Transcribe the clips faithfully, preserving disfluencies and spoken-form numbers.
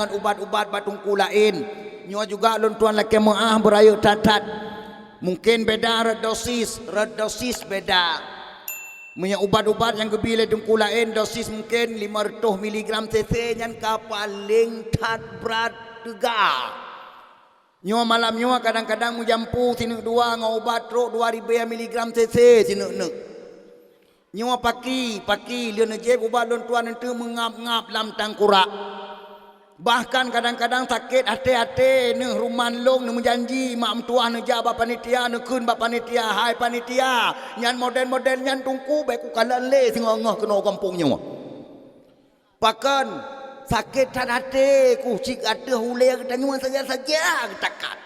ubat-ubat bak teungku laén. Nyoe juga lôn tuan lakée meuáh beurayeuk that-that. Mungken beda rot dosis, rot dosis beda. Meunyoe ubat-ubat nyang geubi lé teungku laén dosis mungken lima reutôh miligram cc, nyan ka paleng that brat teuga. Nyoe malam nyoe kadang-kadang meujampu sineuk dua ngon ubat trok dua ribée miligram cc sineuk-neuk. Nyoe paki, paki lheueh neujieb ubat lôn tuan eunteuk meungab-ngab lam tangkurak. Bahkan kadang-kadang sakét até-até neuh ruman lôn neumeujanji mak meutuah neujak bak panitia, neukheun bak panitia, "Hai panitia, nyan model-model nyan teungku bék kukalon lé singoh-ngoh keunoe gampông nyoe." Pakon sakét that até ku cit ateueh ulée geutanyoe saja-saja geutakat.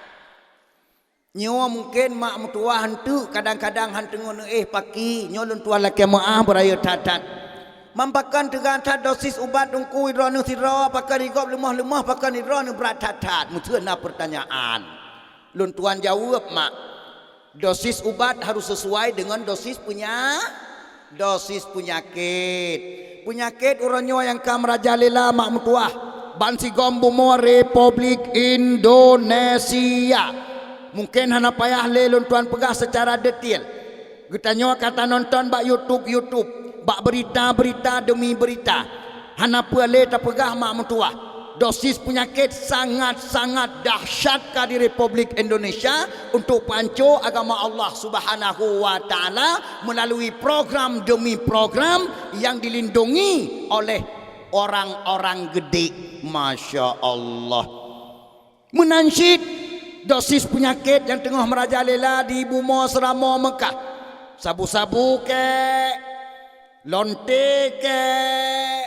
Nyoe mungken mak meutuwah eunteuk kadang-kadang han teungoh neuéh paki, nyoe lôn tuan lakée meuáh beurayeuk that-that. Mam pakon teuga that dosis ubat teungku droeneuh sidroe, pakon gob leumoh-leumoh, pakon droeneuh brat that-that? Meuteun na peurtanyaan. Lôn tuan jaweueb mak, dosis ubat harus sesuai dengan dosis peunya-, dosis peunyakét. Peunyakét uroe nyoe nyang ka meurajalela mak meutuwah bansigom bumoe Republik Indonesia. Mungken hana payah lé lôn tuan peugah seucara detail. Geutanyoe ka tanonton bak YouTube-YouTube, bak beurita-beurita deumi beurita. Hana peue lé tapeugah mak meutuwah, dosis peunyakét sangat-sangat dahsyat ka di Republik Indonesia untuk panco agama Allah Subhanahu wa Ta'ala melalui program demi program yang dilindungi oleh orang-orang geudik. Masya Allah. Meunan cit dosis peunyakét nyang teungoh meurajalela di bumoe seuramoe Meukah. Sabu-sabu kek, lonte kek.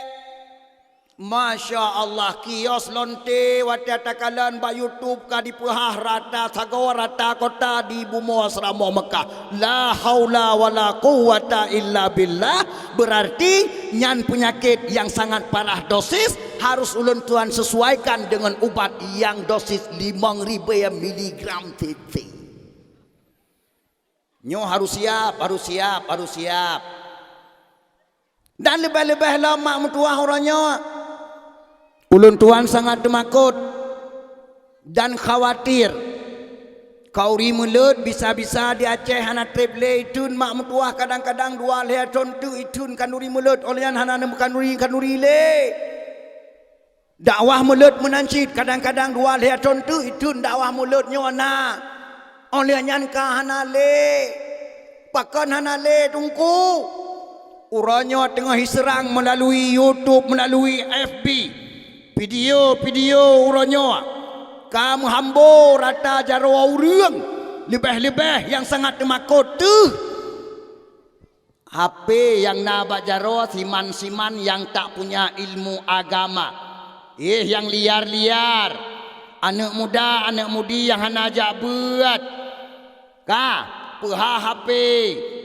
Masya Allah, kios lonte watée takalon bak YouTube ka dipeuhah rata sagoe rata kota di bumoe seuramoe Meukah. La haula wala quwwata illa billah. Berarti nyan peunyakét nyang sangat parah dosis harus ulôn tuan sesuaikan dengan ubat nyang dosis limong ribée miligram cc. Nyoe harus siap, harus siap, harus siap. Dan leubeh-leubeh lom mak meutuwah uroe nyoe. Ulôn tuan sangat teumakot dan khawatir. Khanduri meulot bisa-bisa di Aceh hana treb lé iteun mak meutuwah, kadang-kadang dua lhée thon teuk iteun khanduri meulot, óh lheueh nyan hana neumeu khanduri-khanduri lé. Dakwah meulot meunan cit kadang-kadang dua lhée thon teuk iteun dakwah meulot nyoe na. Óh lheueh nyan ka hana lé. Pakon hana lé teungku? Uroe nyoe teungoh jiseurang meulalu YouTube, meulalu F B. Video-video uroe nyoe ka meuhambo rata jaroe ureuëng, leubeh-leubeh nyang sangat teumakot teuh. H P nyang na bak jaroe siman-siman nyang tak punya ilmu agama. Éh nyang liar-liar, aneuëk muda, aneuëk mudi nyang hana jak beuet. Ka, peuhah H P,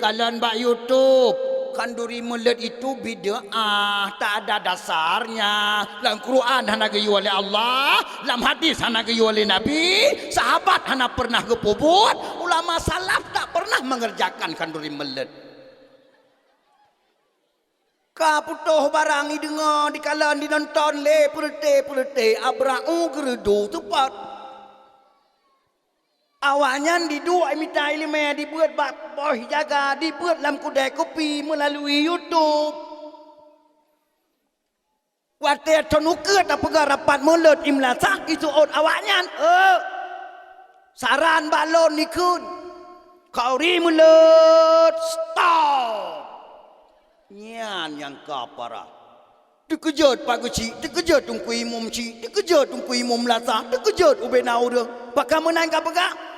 kalon bak YouTube. Khanduri meulot itu bid'ah, tak ada dasarnya. Lam Quran hana geuyue lé Allah, lam hadis hana geuyue lé Nabi, sahabat hana pernah geupeubuet, ulama salaf tak pernah mengerjakan khanduri meulot. Ka putôh barang ideungoe dikalon dinonton lé peureute-peureute, abra'u geureudu teupot. Awaknyan diduek mita iéleumé dibeuet bak boh jaga, dibeuet lam keudée kupi meulalu YouTube. Watée thon ukeue tapeugah rapat meulot imlasah iseuôt awaknyan, eu, saran bak lôn dikheun, khanduri meulot, stop! Nyan nyang ka parah. Teukeujot Pak Geuchik, teukeujot Teungku Imum Chik, teukeujot Teungku Imum Lasah, teukeujot ubena ureuëng. Pakon meunan ka peugah?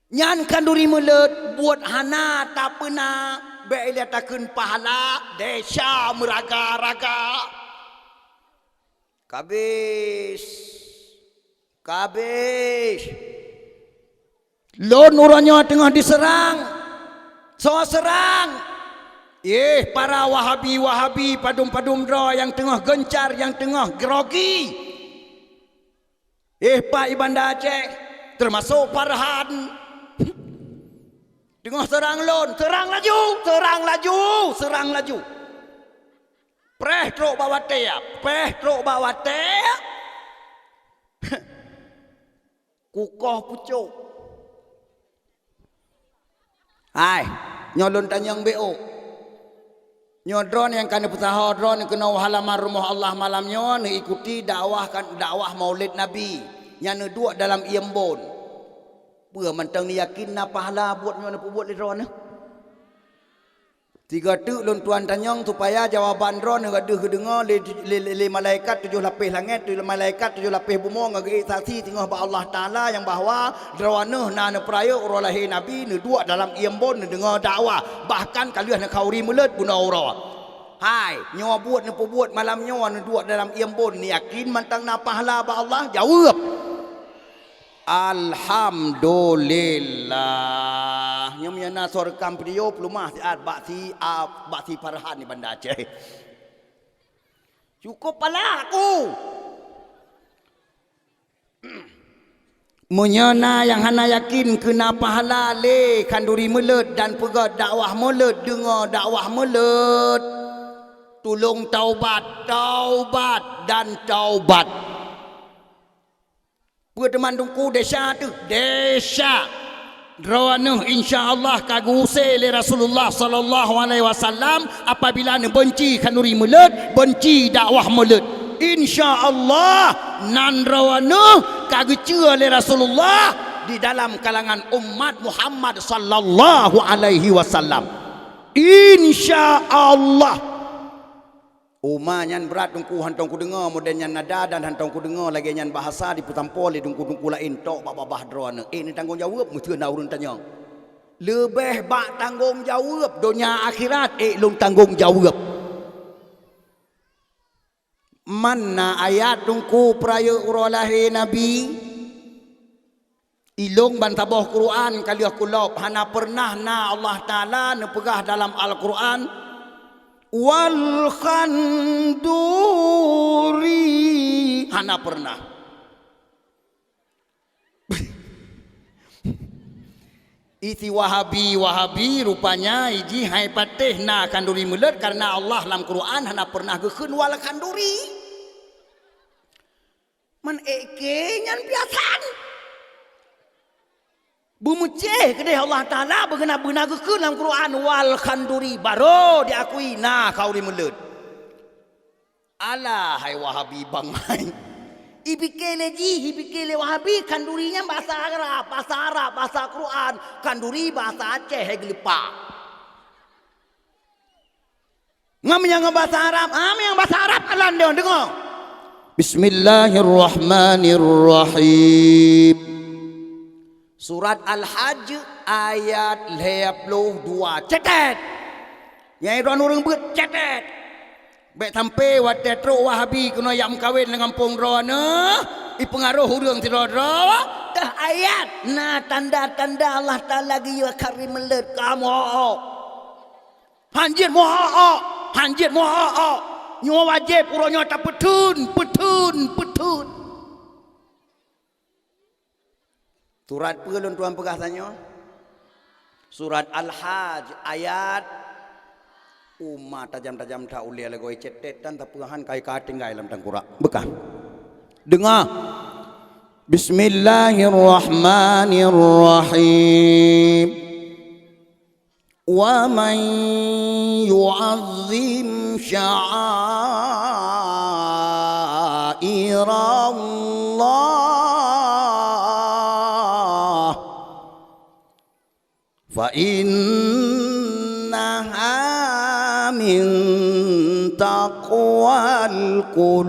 Nyan khanduri meulot buet hana tapeuna, bék ilée takheun pahala, desya meuraga-raga. Kabéh. Kabéh. Lôn uroe nyoe teungoh diseurang. Soe seurang? Éh, para Wahabi-Wahabi padum-padum droe nyang teungoh geuncar, nyang teungoh grogi. Éh, Pak Ibanda Aceh, teumasok Farhan. Teungoh seurang lôn, seurang laju, seurang laju, seurang laju. Preh trok bak watèe, preh trok bak watèe. Kukoh pucôk. Hai, nyoe lôn tanyong beu. Nyoe droeneuh nyang ka neupeusaho droeneuh keunoe u halaman rumoh Allah malam nyoe neuikuti dakwah kan, dakwah Maulid Nabi nyang neuduek dalam ié mbon. Peue mantong neuyakin na pahala buet nyoe neupeubuet lé droeneuh? Sigoe teuk lôn tuan tanyong supaya jawaban droeneuh ka deuh geudeungoe lé, lé, lé, lé malaikat tujoh lapéh langét, tujoh malaikat tujoh lapéh bumoe ngon geuék saksi singoh bak Allah Taala nyang bahwa droeneuh na neupeurayeuk uroe lahé Nabi neuduek dalam ié mbon neudeungoe dakwah, bahkan ka lheueh neukhauri meuleuet bunoe uroe. Hai, nyoe buet neupeubuet malam nyoe neuduek dalam ié mbon, neuyakin mantong na pahala bak Allah? Jaweueb! Alhamdulillah. Nyoe meunyoe na soe rekam video, peuleumah siat bak si, a, bak si Farhan di Banda Aceh. Cukôp palak ku. Meunyoe na nyang hana yakin keu na pahala lé khanduri meuleuet dan peugét dakwah meuleuet, deungoe dakwah meuleuet, tulông taubat, taubat, dan taubat. Peue teuma Teungku, desya teuh? Desya! Droeneuh insya Allah ka geuusé lé Rasulullah sallallahu alaihi wasallam apabila neubeunci khanduri meuleuet, beunci dakwah meuleuet. Insya Allah, nan droeneuh ka geuceue lé Rasulullah di dalam kalangan umat Muhammad sallallahu alaihi wasallam. Insya Allah. Uma nyan brat Teungku, hantong kudeungoe model nyan nada dan hantong kudeungoe lagée nyan bahasa dipeusampoe lé teungku-teungku laén tok bak babah droeneuh. Ék neutanggong jaweueb, meuteuna ureuëng tanyong. Leubeh bak tanggong jaweueb donya akhirat, ék lôn tanggong jaweueb. Man na ayat Teungku peurayeuk uroe lahé Nabi? Ilong ban saboh Quran ka lheueh kulop, hana pernah na Allah Taala neupeugah dalam Al-Quran, "Wal khanduri." Hana pernah. Isi Wahabi-Wahabi rupanya iji hai patéh na khanduri meuleuet karena Allah lam Quran hana pernah geukheun wal khanduri. Man ék nyan biasa. Beumeucéh keudeh Allah Taala beuguna-beuguna geukheun lam Quran wal khanduri, barô diakui na khanduri meuleuet. Alah hai Wahabi bangai. Ipike lé jih, ipike lé Wahabi khanduri nyan bahasa Arab, bahasa Arab, bahasa Quran, khanduri bahasa Aceh hai geulupa. Ngon meunyoe ngon basa Arab, ah, meunyoe basa Arab, alan deungoe, deungoe. Bismillahirrahmanirrahim. Surat Al-Hajj ayat lhée ploh dua. Cetet! Nyang droeneuh ureuëng beuet, cetet! Bék sampai watée trok Wahabi keunoe jak meukawen lam gampông droeneuh, ipeungaroh ureuëng sidroe-droe. Teuh ayat na tanda-tanda Allah Taala geuyue khanduri meuleuet kamoe. Hanjeuet meuhok-hok, hanjeuet meuhok-hok. Nyoe wajéb uroe nyoe tapeutheun, peutheun, peutheun. Surat peue lôn tuan peugah tanyoe? Surat Al-Hajj ayat uma tajam-tajam that ulée lagoe cetet dan tapeuhan kai ka tinggai lam tangkurak. Beukah. Deungoe. Bismillahirrahmanirrahim. ومن يعظم شعائر الله فإنها من تقوى القلوب.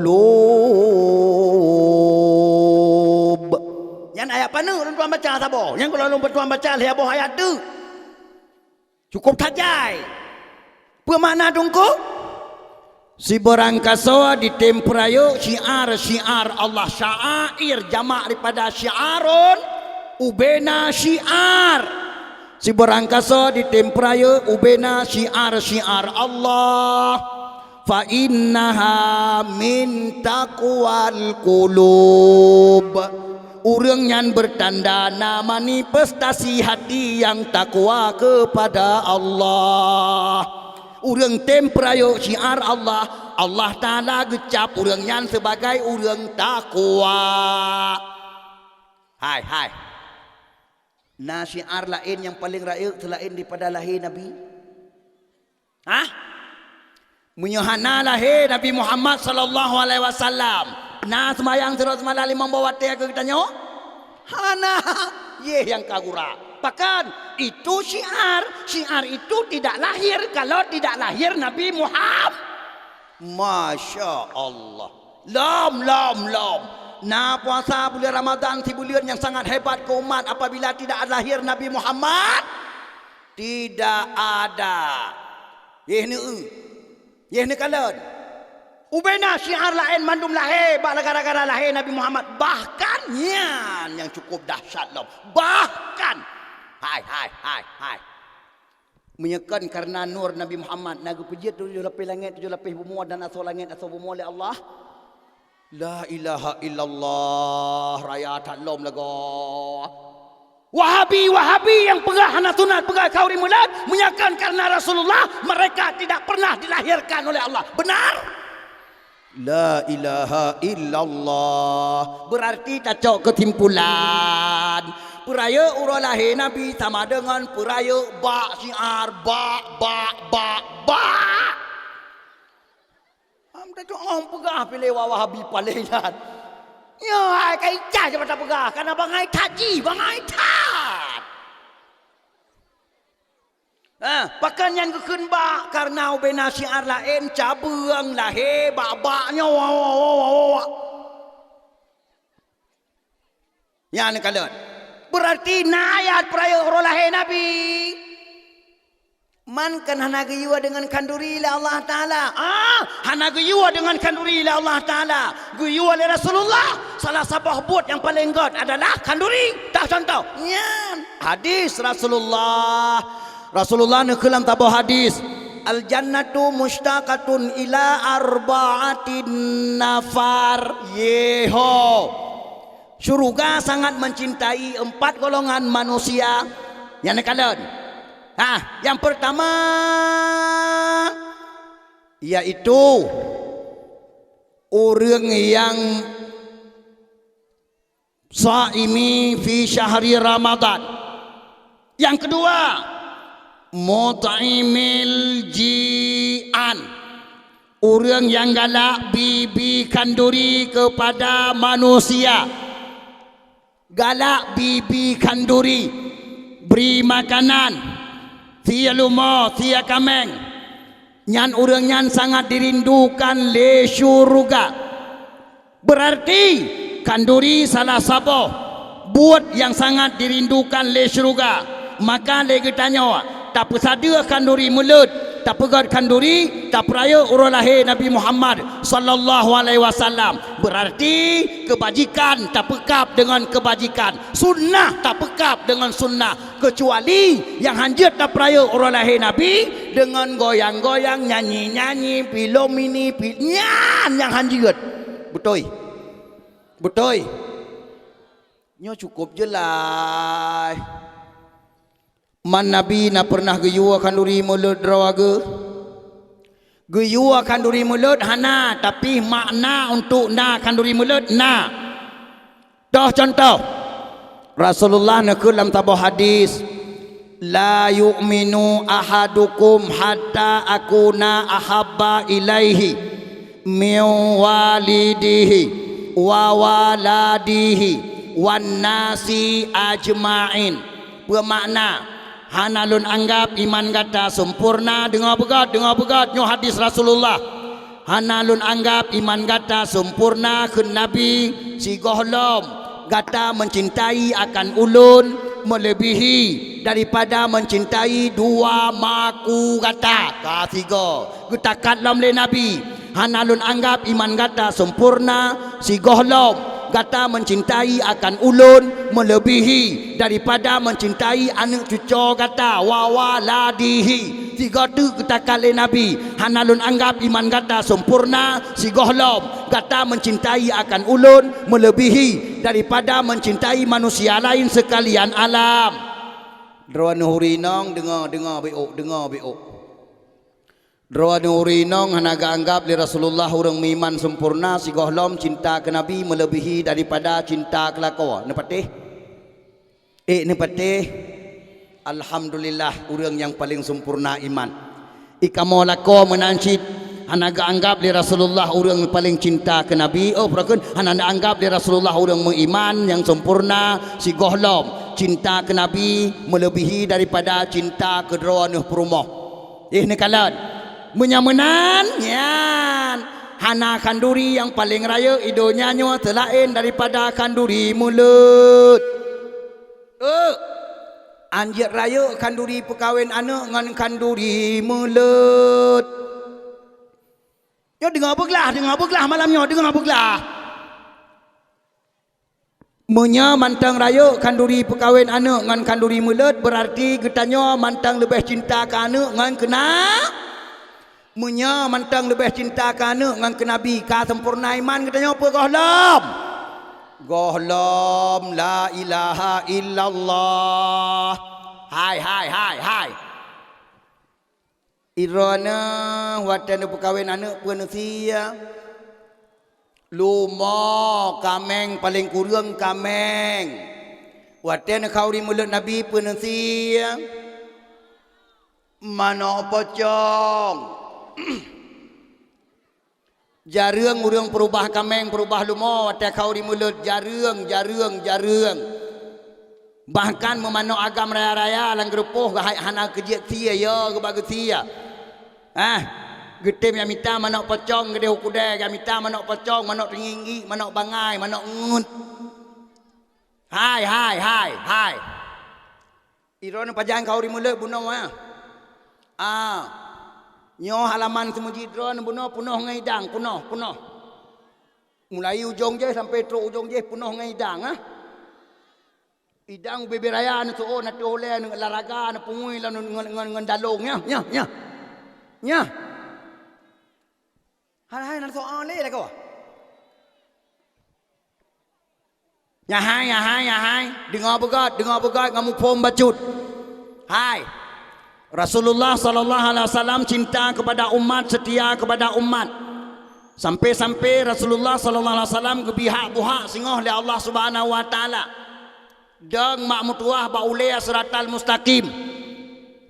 Nyan ayat paneuk lôn tuan baca saboh. Nyan kalau lôn tuan baca lhée boh ayat tu. Cukup tajai. Peue makna teungku? Sibeurangkasoe ditem peurayeuk syiar-syiar Allah. Sya'air jamak daripada syiarun, ubena syiar. Sibeurangkasoe ditem peurayeuk ubena syiar-syiar Allah. Fa innaha min taqwal qulub. Ureuëng nyan beutanda na manifestasi hati nyang takwa keupada Allah. Ureuëng tem peurayeuk syiar Allah, Allah Taala geucap ureuëng nyan sibagai ureuëng takwa. Hai, hai. Na syiar laén nyang paleng rayeuk seulaén daripada lahé Nabi? Hah? Meunyoe hana lahé Nabi Muhammad sallallahu alaihi wasallam, na seumayang sidroe seumalam limong boh watée keu geutanyoe? Hana. Yeh nyang ka gura. Pakon? Itu syiar. Syiar itu tidak lahir kalau tidak lahir Nabi Muhammad. Masya Allah. Lom, lom, lom. Na puasa buleuen Ramadan sibuleuen nyang sangat hebat keu umat apabila tidak lahir Nabi Muhammad? Tidak ada. Yeh neu-, yeh neukalon. Ubena syiar laén mandum lahé bak gara-gara lahé Nabi Muhammad. Bahkan nyan nyang cukup dahsyat lom. Bahkan. Hai, hai, hai, hai. Meunyoe kon kareuna nur Nabi Muhammad na geupeujeuet tujoh lapéh langét, tujoh lapéh bumoe dan asoe langét, asoe bumoe lé Allah. La ilaha illallah, raya that lom lagoe. Wahabi, Wahabi nyang peugah hana sunat peugah khanduri mulod, meunyoe kon kareuna Rasulullah, mereka tidak pernah dilahirkan oleh Allah. Benar? La ilaha illallah. Berarti tacok keusimpulan, peurayeuk uroe lahé Nabi sama deungon peurayeuk bak syiar, bak, bak, bak, bak. Am tacok ong peugah piléh Wahabi paleng nyan. Nyoe hai ka icah cit bak tapeugah, kana bangai that jih, bangai that. Ah, pakon nyan geukheun bak? Kareuna ubena syiar laén cabeueng lahé bak-bak nyoe. Wa, wa, wa, wa, wa, wa. Nyan kalon. Berarti na ayat peurayeuk uroe lahé Nabi. Man kan hana geuyue deungon khanduri lé Allah Taala. Ah, hana geuyue deungon khanduri lé Allah Taala. Geuyue lé Rasulullah. Salah saboh buet nyang paleng göt adalah khanduri. Tah contoh. Nyan hadis Rasulullah. Rasulullah neukheun lam saboh hadis, "Al-jannatu mushtaqatun ila arba'atin nafar." Yeho. Syuruga sangat mencintai empat golongan manusia. Nyang neukalon. Ha, yang pertama yaitu ureuëng nyang shaimi fi syahri Ramadan. Yang kedua, mut'imil ji'an. Ureuëng nyang galak bi-bi khanduri kepada manusia. Galak bi-bi khanduri, bri makanan, sie leumo, sie kaméng. Nyan ureuëng nyan sangat dirindukan lé syuruga. Berarti khanduri salah saboh buet nyang sangat dirindukan lé syuruga. Maka lé geutanyoe tapeusadeue khanduri mulod, tapeugöt khanduri, tapeurayeuk uroe lahé Nabi Muhammad sallallahu alaihi wasallam. Berarti keubajikan tapeukab deungon keubajikan, sunnah tapeukab deungon sunnah. Keucuali nyang hanjeuet tapeurayeuk uroe lahé Nabi deungon goyang-goyang, nyanyi-nyanyi, pilom ini, pi-, nyan nyang hanjeuet. Beutôi? Beutôi? Nyoe cukup jeulaih. Man Nabi na peureunah geuyue khanduri mulod droe geuh? Geuyue khanduri mulod hana, tapi makna untuk na khanduri mulod na. Toh contoh, Rasulullah neukheun lam saboh hadis, "La yu'minu ahadukum hatta akuna ahabba ilaihi min walidihi wa waladihi wan nasi ajma'in." Peue makna? Hana lôn anggab iman gata sempurna. Deungoe beugöt, deungoe beugöt, nyoe hadis Rasulullah. Hana lôn anggab iman gata sempurna, kheun Nabi, sigohlom gata mencintai akan ulôn melebihi daripada mencintai dua maku gata. Ka sigoe, geutakat lom lé Nabi. Hana lôn anggab iman gata sempurna, sigohlom gata mencintai akan ulôn melebihi daripada mencintai aneuk cucoe gata, wa waladihi. Sigoe teuk geutakat lé Nabi, hana lôn anggab iman gata sempurna, sigohlom gata mencintai akan ulôn melebihi daripada mencintai manusia lain sekalian alam. Droeneuh ureuëng inong, deungoe, deungoe baik-baik, deungoe baik-baik. Droeneuh ureuëng inong hana geuanggab lé Rasulullah ureuëng meuiman sempurna, sigohlom cinta keu Nabi meuleubihi daripada cinta keu lakoe. Neupatéh? Eh, neupatéh? Alhamdulillah, ureuëng nyang paleng sempurna iman. Ikamoe lakoe meunan cit, hana geuanggab lé Rasulullah ureuëng paleng cinta keu Nabi, oh, peureukeun, hana geuanggab lé Rasulullah ureuëng meuiman nyang sempurna, sigohlom cinta keu Nabi meuleubihi daripada cinta keu droeneuh peurumoh. Ih, neukalon. Meunyoe meunan, nyan hana khanduri nyang paleng rayeuk i donya nyoe seulaén daripada khanduri mulod. Eh, anjeut rayeuk khanduri peukawen aneuëk ngon khanduri mulod. Nyoe deungoe beuglah, deungoe beuglah malam nyoe, deungoe beuglah. Meunyoe mantong rayeuk khanduri peukawen aneuëk ngon khanduri mulod, beurarti geutanyoe mantong leubeh cinta keu aneuëk ngon keu na-, meunyoe mantong leubeh cinta keu aneuëk ngon keu Nabi, ka sempurna iman geutanyoe peue gohlom? Gohlom, la ilaha illallah. Hai, hai, hai, hai. Droeneuh watée neupeukawen aneuëk peue neusie? Lumoe, kaméng, paleng kureueng kaméng. Watée neukhanduri mulod Nabi peue neusie? Manok pocong. Jareueng ureuëng peurubah kaméng, peurubah lumoe watée khanduri mulod, jareueng, jareueng, jareueng. Bahkan meumanok agam raya-raya lam geurupoh geuhai hana keujiet sie, yo geuba geusie. Ah, geutem nyang mita manok pocong geudeh u keudè, nyang mita manok pocong, manok teungieng-ngieng, manok bangai, manok ngeut. Hai, hai, hai, hai. Droeneuh pajan khanduri mulod bunoe, ah. Ah. Nyoe halaman seumeujid droeneuh bunoe peunoh ngon idang, peunoh, peunoh. Mulai ujong jih sampai trok ujong jih peunoh ngon idang, ah. Idang ubé-bé raya neuseuôt, na teuh ulée, neularaga, neupungui lom ngon, ngon, ngon dalong, nyan, nyan, nyan. Nyan. Hai, hai, na soal lé lagoe. Nyahai, nyahai, nyahai. Deungoe beugét, deungoe beugét ngon muphom bacut. Hai. Rasulullah sallallahu alaihi wasallam cinta kepada umat, setia kepada umat. Sampai-sampai Rasulullah sallallahu alaihi wasallam geubri hak buhak singoh lé Allah Subhanahu wa Taala. Dong mak meutuwah bak ulée siratal mustaqim.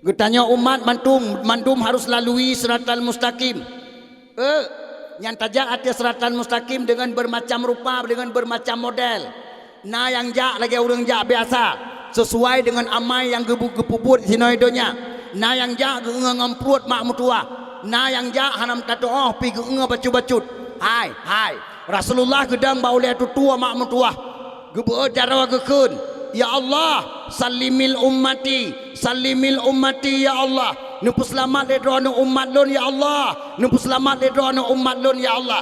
Geutanyoe umat mandum, mandum harus lalui siratal mustaqim. Eh, nyan tajak ateueh siratal mustaqim deungon beurmacam rupa, deungon beurmacam model. Na nyang jak lagée ureuëng jak biasa, sesuai deungon amai nyang geubu-, geupeubuet sinoe donya. Na nyang jak geuéue ngon pruet mak meutuwah. Na nyang jak hana meutateuoh pih geuéue bacut-bacut. Hai, hai. Rasulullah geudong bak ulée tutoe mak meutuwah. Geubeuet jaroe geukheun, "Ya Allah, salimil ummati, salimil ummati, ya Allah. Neupeuseulamat lé droeneuh umat lôn, ya Allah. Neupeuseulamat lé droeneuh umat lôn, ya Allah."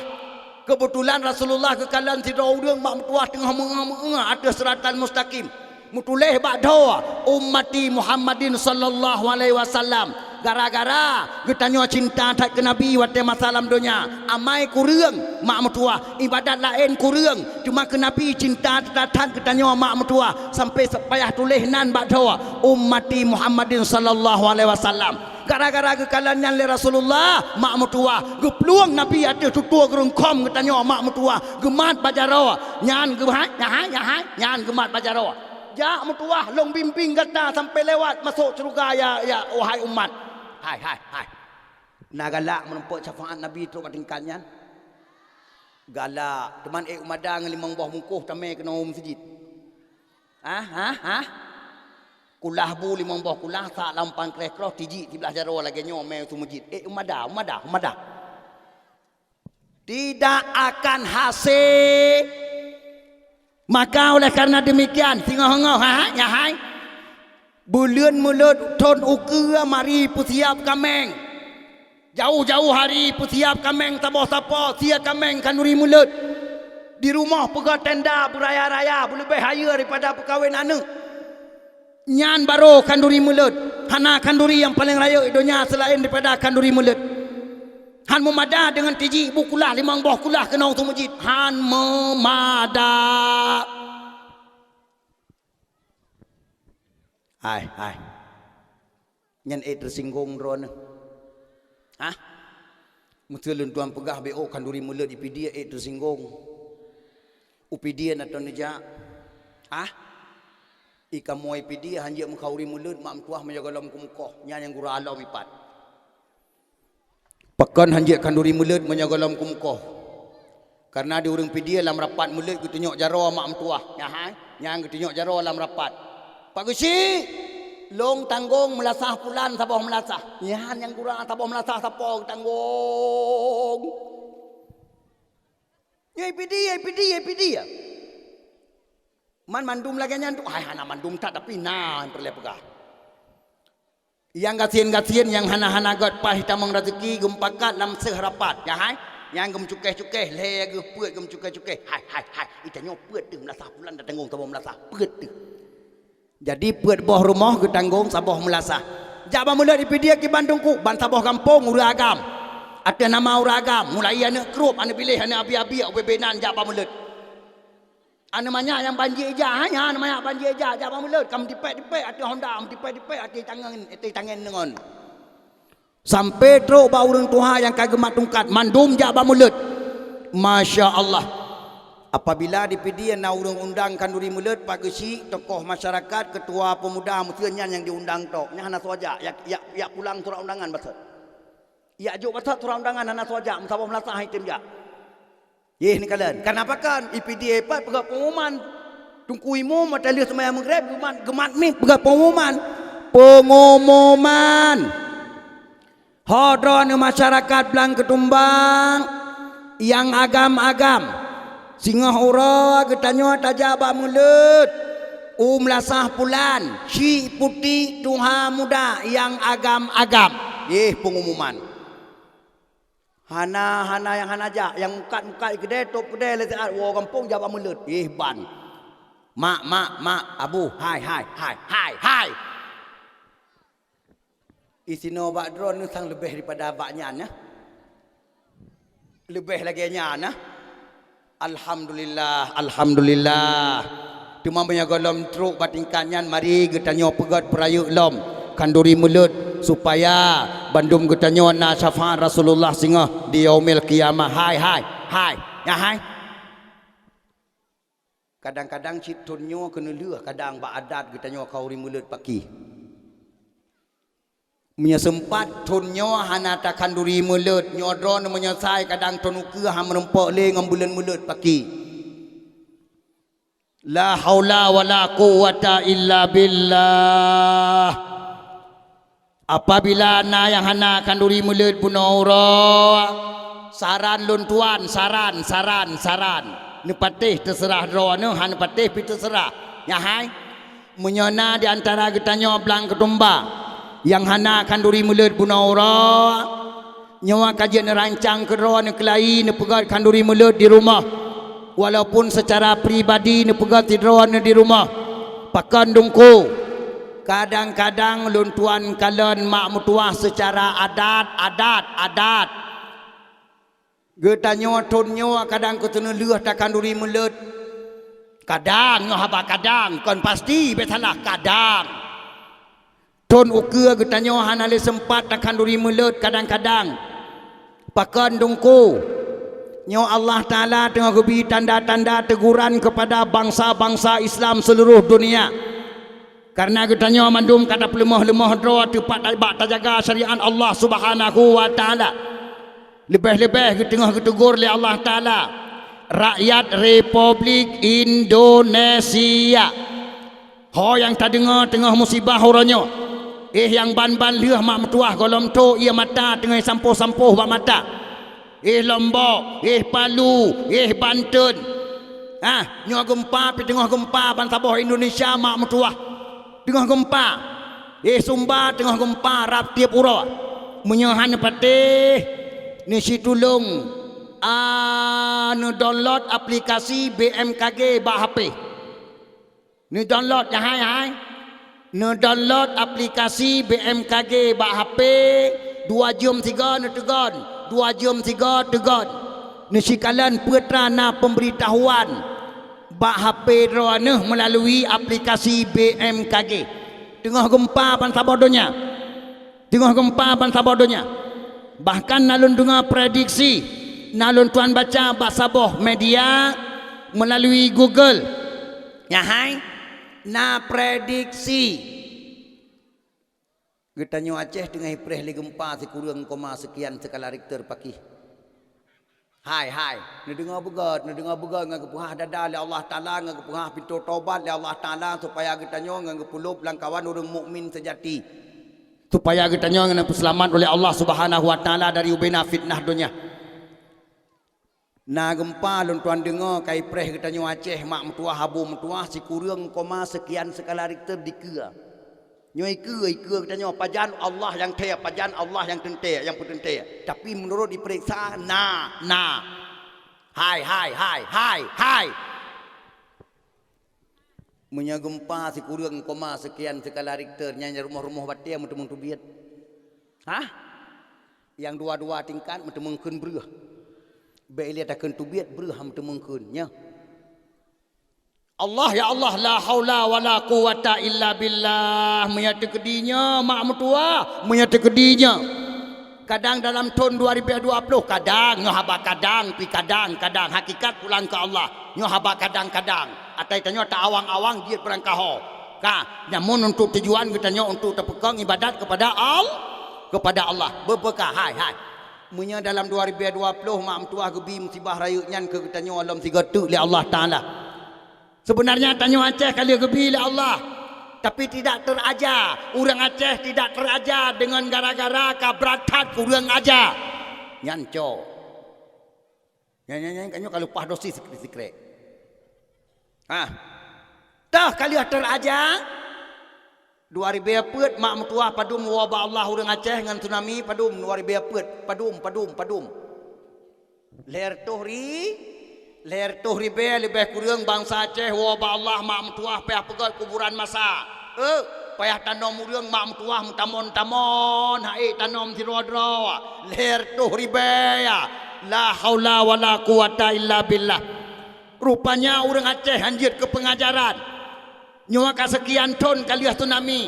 Keubeutulan Rasulullah geukalon sidroe ureuëng mak meutuwah teungoh meuéue-meuéue ateueh siratal mustaqim. Meutuléh bak dhoe, "Ummati Muhammadin sallallahu alaihi wasallam." Gara-gara geutanyoe cinta that keu Nabi watée masa lam donya, amai kureueng mak meutuwah, iébadat laén kureueng, teuma keu Nabi cinta that-that geutanyoe mak meutuwah, sampai payah tuléh nan bak dhoe, "Ummati Muhammadin sallallahu alaihi wasallam." Gara-gara geukalon nyan lé Rasulullah, mak meutuwah, geuplueng Nabi ateueh tutoe geurungkhom geutanyoe mak meutuwah, geumat bak jaroe, nyan geuhai, nyahai, nyahai, nyan geumat bak jaroe. Jak meutuwah, lôn bimbing gata sampai lewat masuk syeuruga, ya, ya, wahai umat. Hai, hai, hai. Na galak meurumpok syafaat Nabi trok bak tingkat nyan? Galak. Teuma ék u mada ngon limong boh bungkôh tamé keunoe u meuseujid. Hah, hah, hah? Kulah bu limong boh kulah, sak lam pankréh kroh, tijik siblah jaroe lagée nyoe mé u meuseujid. Ék u mada, u mada, u mada. Tidak akan hase. Maka oleh karena demikian, singoh-ngoh, ha, nyahai. Buleuen mulod thon ukeue mari peusiap kaméng. Jauh-jauh hari peusiap kaméng saboh sapo, sie kaméng khanduri mulod. Di rumoh peugöt tenda beuraya-raya, beuleubeh hayeue daripada peukawen aneuëk. Nyan barô khanduri mulod. Hana khanduri nyang paleng rayeuk donya seulaén daripada khanduri mulod. Han meumada deungon tijik bu kulah limong boh kulah keunoe u meuseujid. Han meumada. Hai, hai. Nyan ék teusinggong droeneuh. Hah? Meuseu lôn tuan peugah B O khanduri mulod I P D A ék teusinggong. U P D A na ton neujak. Hah? I kamoe I P D A hanjeuet meukhanduri mulod mak meutuah meunyoe gohlom keumukoh, nyan nyang gura lom ipat. Pakon hanjeuet khanduri mulod meunyoe gohlom keumukoh? Kareuna di ureuëng P D A lam rapat mulod geutunyok jaroe mak meutuah. Nyan hai, nyang geutunyok jaroe lam rapat. Pak Geuchik, lôn tanggong meulasah pulan saboh meulasah. Nyan nyang gura saboh meulasah sapo geutanggong. Nyoe I P D A, I P D A, I P D A. Man mandum lagée nyan tu, hai hana mandum that, tapi na peureulée peugah. Nyang gasien-gasien nyang hana-hana gét paih tamong raseuki geumupakat lam seuh rapat, nyan hai, nyang geumucukeh-cukeh, lhée geuh peuet geumucukeh-cukeh, hai, hai, hai, itanyoe peuet teuh meulasah pulan tatanggong saboh meulasah, peuet teuh. Jadi peuet boh rumoh geutanggong saboh meulasah. Jak bak mulod I P D A kiban teungku, ban saboh gampông ureuëng agam. Ateueh nama ureuëng agam, mulai aneuëk krup, aneuëk biléh, aneuëk abi-abi, ubé-bé nan jak bak mulod. Aneuk manyak nyang banjie ija, hai, aneuk manyak banjie ija, jak bak mulod, ka meutipék-tipék ateueh honda, meutipék-tipék ateueh tangen, ateueh tangen deungon. Sampai trok bak ureuëng tuha nyang ka geumat tungkat, mandum jak bak mulod. Masya Allah. Apabila di P D A na ureuëng undang khanduri mulod, Pak Geuchik, tokoh masyarakat, ketua pemuda, meuseu nyan nyang diundang tok. Nyan hana soe jak, yak, yak, yak pulang surat undangan bacut. Yak jok bacut surat undangan hana soe jak, meusaboh meulasah item jak. Yeh neukalon. Kenapa kan? I P D A pat peugah pengumuman. Teungku Imum watée lheueh seumayang Maghrib geumat, geumat mik peugah pengumuman. Pengumuman. Ho droeneuh masyarakat Blang Keutumbang nyang agam-agam. Singoh uroe geutanyoe tajak bak mulod. U meulasah pulan, chik putik tuha muda nyang agam-agam. Yeh pengumuman. Hana, hana nyang hana jak, nyang mukat-mukat keudée, top keudée lé siat woe gampông jak bak mulod. Yeh ban. Mak, mak, mak, abu, hai, hai, hai, hai, hai. Isinoe bak droeneuh sang leubeh daripada bak nyan, ya. Leubeh lagée nyan, ya. Alhamdulillah, alhamdulillah. Teuma meunyoe gohlom trok bak tingkat nyan, mari geutanyoe peugét peurayeuk lom khanduri mulod, supaya bandum geutanyoe na syafaat Rasulullah singoh di Yaumil Qiyamah. Hai, hai, hai. Nyan hai. Kadang-kadang cit thon nyoe keuneulheueh kadang bak adat geutanyoe khanduri mulod paki. Meunyoe seumpat thon nyoe hana takhanduri mulod, nyoe droeneuh meunyoe sai kadang thon ukeue han meurumpok lé ngon buleuen mulod paki. La haula wala quwwata illa billah. Apabila na nyang hana khanduri mulod bunoe uroe, saran lôn tuan, saran, saran, saran. Neupatéh teuseurah droeneuh, han neupatéh pih teuseurah. Nyan hai, meunyoe na di antara geutanyoe Blang Keutumbang nyang hana khanduri mulod bunoe uroe, nyoe ka jeuet neurancang keudroe neukeulai neupeugét khanduri mulod di rumoh. Walaupun seucara pribadi neupeugét sidroe neuh di rumoh. Pakon dungku? Kadang-kadang lôn tuan kalon mak meutuwah seucara adat, adat, adat. Geutanyoe thon nyoe kadang keuteuneu lheueh takhanduri mulod. Kadang nyoe haba kadang, kon pasti bék salah, kadang. Thon ukeue geutanyoe hana lé seumpat takhanduri mulod kadang-kadang. Pakon dungku? Nyoe Allah Taala teungoh geubi tanda-tanda teuguran keupada bansa-bansa Islam seuluroh dunia. Kareuna geutanyoe mandum ka tapeuleumah-leumah droe teupat bak tajaga syariat Allah Subhanahu wa Taala. Leubeh-leubeh geuteungoh geuteugor lé Allah Taala rakyat Republik Indonesia. Ho nyang tadeungoe teungoh musibah uroe nyoe. Éh nyang ban-ban lheueh mak meutuwah gohlom tho ié mata teungoh sampoh-sampoh bak mata. Éh Lombok, éh Palu, éh Banten. Ah, nyoe geumpa pih teungoh geumpa bansaboh Indonesia mak meutuwah. Teungoh geumpa. Éh Sumba teungoh geumpa rab tieb uroe. Meunyoe hana patéh, neusitulông, ah, neudownload aplikasi B M K G bak H P. Neudownload, ya hai, hai. Neudownload aplikasi B M K G bak H P, dua jeuem sigoe neuteugon, dua jeuem sigoe teugon. Neusikalon peue teuma na pemberitahuan bak H P droeneuh meulalu aplikasi B M K G. Teungoh geumpa bansaboh donya. Teungoh geumpa bansaboh donya. Bahkan na lôn deungoe prediksi, na lôn tuan baca bak saboh media meulalu Google. Nyan hai, na prediksi. Geutanyoe Aceh teungoh ipreh lé geumpa sikureueng koma sekian skala Richter pakih. Hai, hai, neudeungoe beugét, neudeungoe beugét ngon geupeuhah dada lé Allah Taala, ngon geupeuhah pintoe tobat lé Allah Taala, supaya geutanyoe ngon geupeulôb lamkawan ureuëng mukmin seujati. Supaya geutanyoe ngon geupeuselamat uleh Allah Subhanahu wa Taala dari ubena fitnah donya. Na geumpa lôn tuan deungoe ka ipreh geutanyoe Aceh, mak meutuwah, abu meutuwah, sikureueng koma sekian skala Richter dikeue. Nyoe ikeue, ikeue geutanyoe, pajan Allah nyang thèe, pajan Allah nyang teuntèe, nyang peuteuntèe. Tapi meunurot dipeuriksa, na, na. Hai, hai, hai, hai, hai. Meunyoe geumpa sikureueng koma sekian skala Richter, nyan rumoh-rumoh batèe meuteumeung teubiet. Hah? Nyang dua-dua tingkat meuteumeung kheun breueh. Bèk ilèe takheun teubiet breueh meuteumeung kheun, nyoe. Allah, ya Allah, la haula wala quwwata illa billah. Meunyoe teukeudi nyoe, mak meutuwah, meunyoe teukeudi nyoe. Kadang dalam thon dua ribu dua puluh, kadang, nyoe haba kadang, pi kadang, kadang. Hakikat pulang keu Allah. Nyoe haba kadang-kadang. Atai tanyoe ta-awang-awang jeuet beurangkaho. Ka, namun untuk tujuan geutanyoe untuk tapeukong ibadat kepada Al-, kepada Allah. Beupeuka, hai, hai. Meunyoe dalam dua ribu dua puluh mak meutuwah geubi musibah rayeuk nyan keu geutanyoe lom sigoe teuk lé Allah Taala. Sebenarnya tanyoe Aceh ka lheueh geubi lé Allah, tapi tidak teraja. Ureuëng Aceh tidak teraja deungon gara-gara ka brat that ureuëng aja. Nyan co. Nyan, nyan, nyan, nyoe ka leupah dosis sikrek-sikrek. Hah. Tah ka lheueh teraja. Dua ribèe peuet mak meutuwah padum woe bak Allah ureuëng Aceh ngon tsunami padum dua ribèe peuet, padum, padum, padum. Lhèe reutôh ri-, lhèe reutôh ribèe leubeh kureueng bansa Aceh woe bak Allah mak meutuwah payah peugöt kuburan masa. Eh, payah tanom ureuëng mak meutuwah meutamon-tamon, hai tanom sidroe-droe. Lhèe reutôh ribèe, ya. La haula wala quwwata illa billah. Rupanya ureuëng Aceh hanjeuet keu peungajaran. Nyoe ka seukian thon ka lheueh tsunami.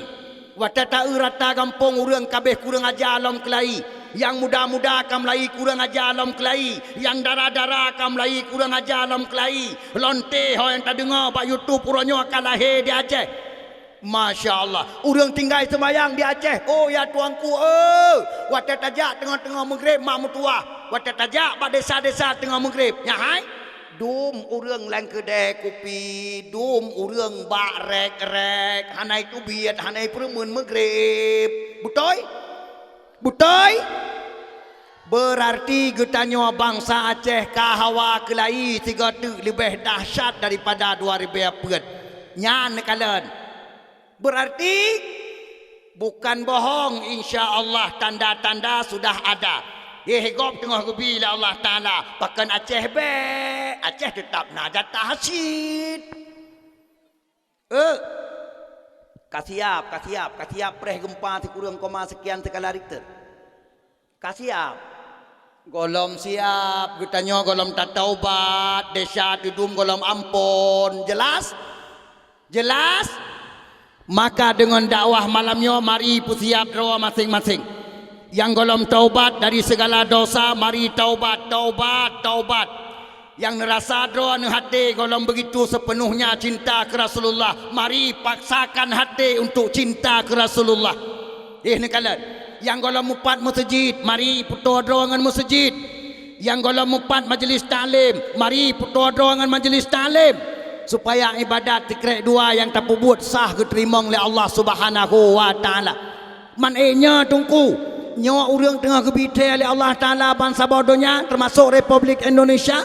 Watèe ta-eu rata gampông ureuëng ka abéh kureueng aja lom keulayi. Nyang muda-muda ka meulayi kureueng aja lom keulayi. Nyang dara-dara ka meulayi kureueng aja lom keulayi. Lonte ho nyang tadeungoe bak YouTube uroe nyoe ka lahé di Aceh. Masya Allah. Ureuëng tinggai seumayang di Aceh. Oh, ya Tuanku, eh. Watèe tajak teungoh-teungoh Maghrib mak meutuwah. Watèe tajak bak desa-desa teungoh Maghrib. Nyan hai. Dum ureuëng lam keudè kupi, dum ureuëng bak rék-rék, hana iteubiet, hana ipeureumeun Maghrib. Beutôi? Beutôi? Beurarti geutanyoe bansa Aceh ka hawa keulayi sigoe teuk leubeh dahsyat daripada dua ribèe peuet. Nyan neukalon. Beurarti bukan bohong, insya Allah tanda-tanda sudah ada. Hé gob teungoh geubi lé Allah Taala, pakon Aceh bèk, Aceh teutap na jatah cit. Eh, ka siap, ka siap, ka siap preh geumpa sikureueng koma seukian skala Richter. Ka siap. Gohlom siap, geutanyoe gohlom tataubat, desya teudum gohlom amphon. Jelas? Jelas? Maka deungon dakwah malam nyoe, mari peusiap droe maséng-maséng. Nyang gohlom taubat dari segala dosa, mari taubat, taubat, taubat. Nyang neurasa droe neuh até gohlom begitu sepenuhnya cinta keu Rasulullah, mari paksakan até untuk cinta keu Rasulullah. Eh, neukalon, nyang gohlom mupat meuseujid, mari peutoe droe ngon meuseujid. Nyang gohlom mupat majeulis taklim, mari peutoe droe ngon majeulis taklim, supaya ibadat sikrek dua nyang tapeubuet sah geuteurimong lé Allah Subhanahu wa Taala. Man ék nyoe Teungku, nyoe ureuëng teungoh geubi thèe lé Allah Taala bansaboh donya, teumasok Republik Indonesia.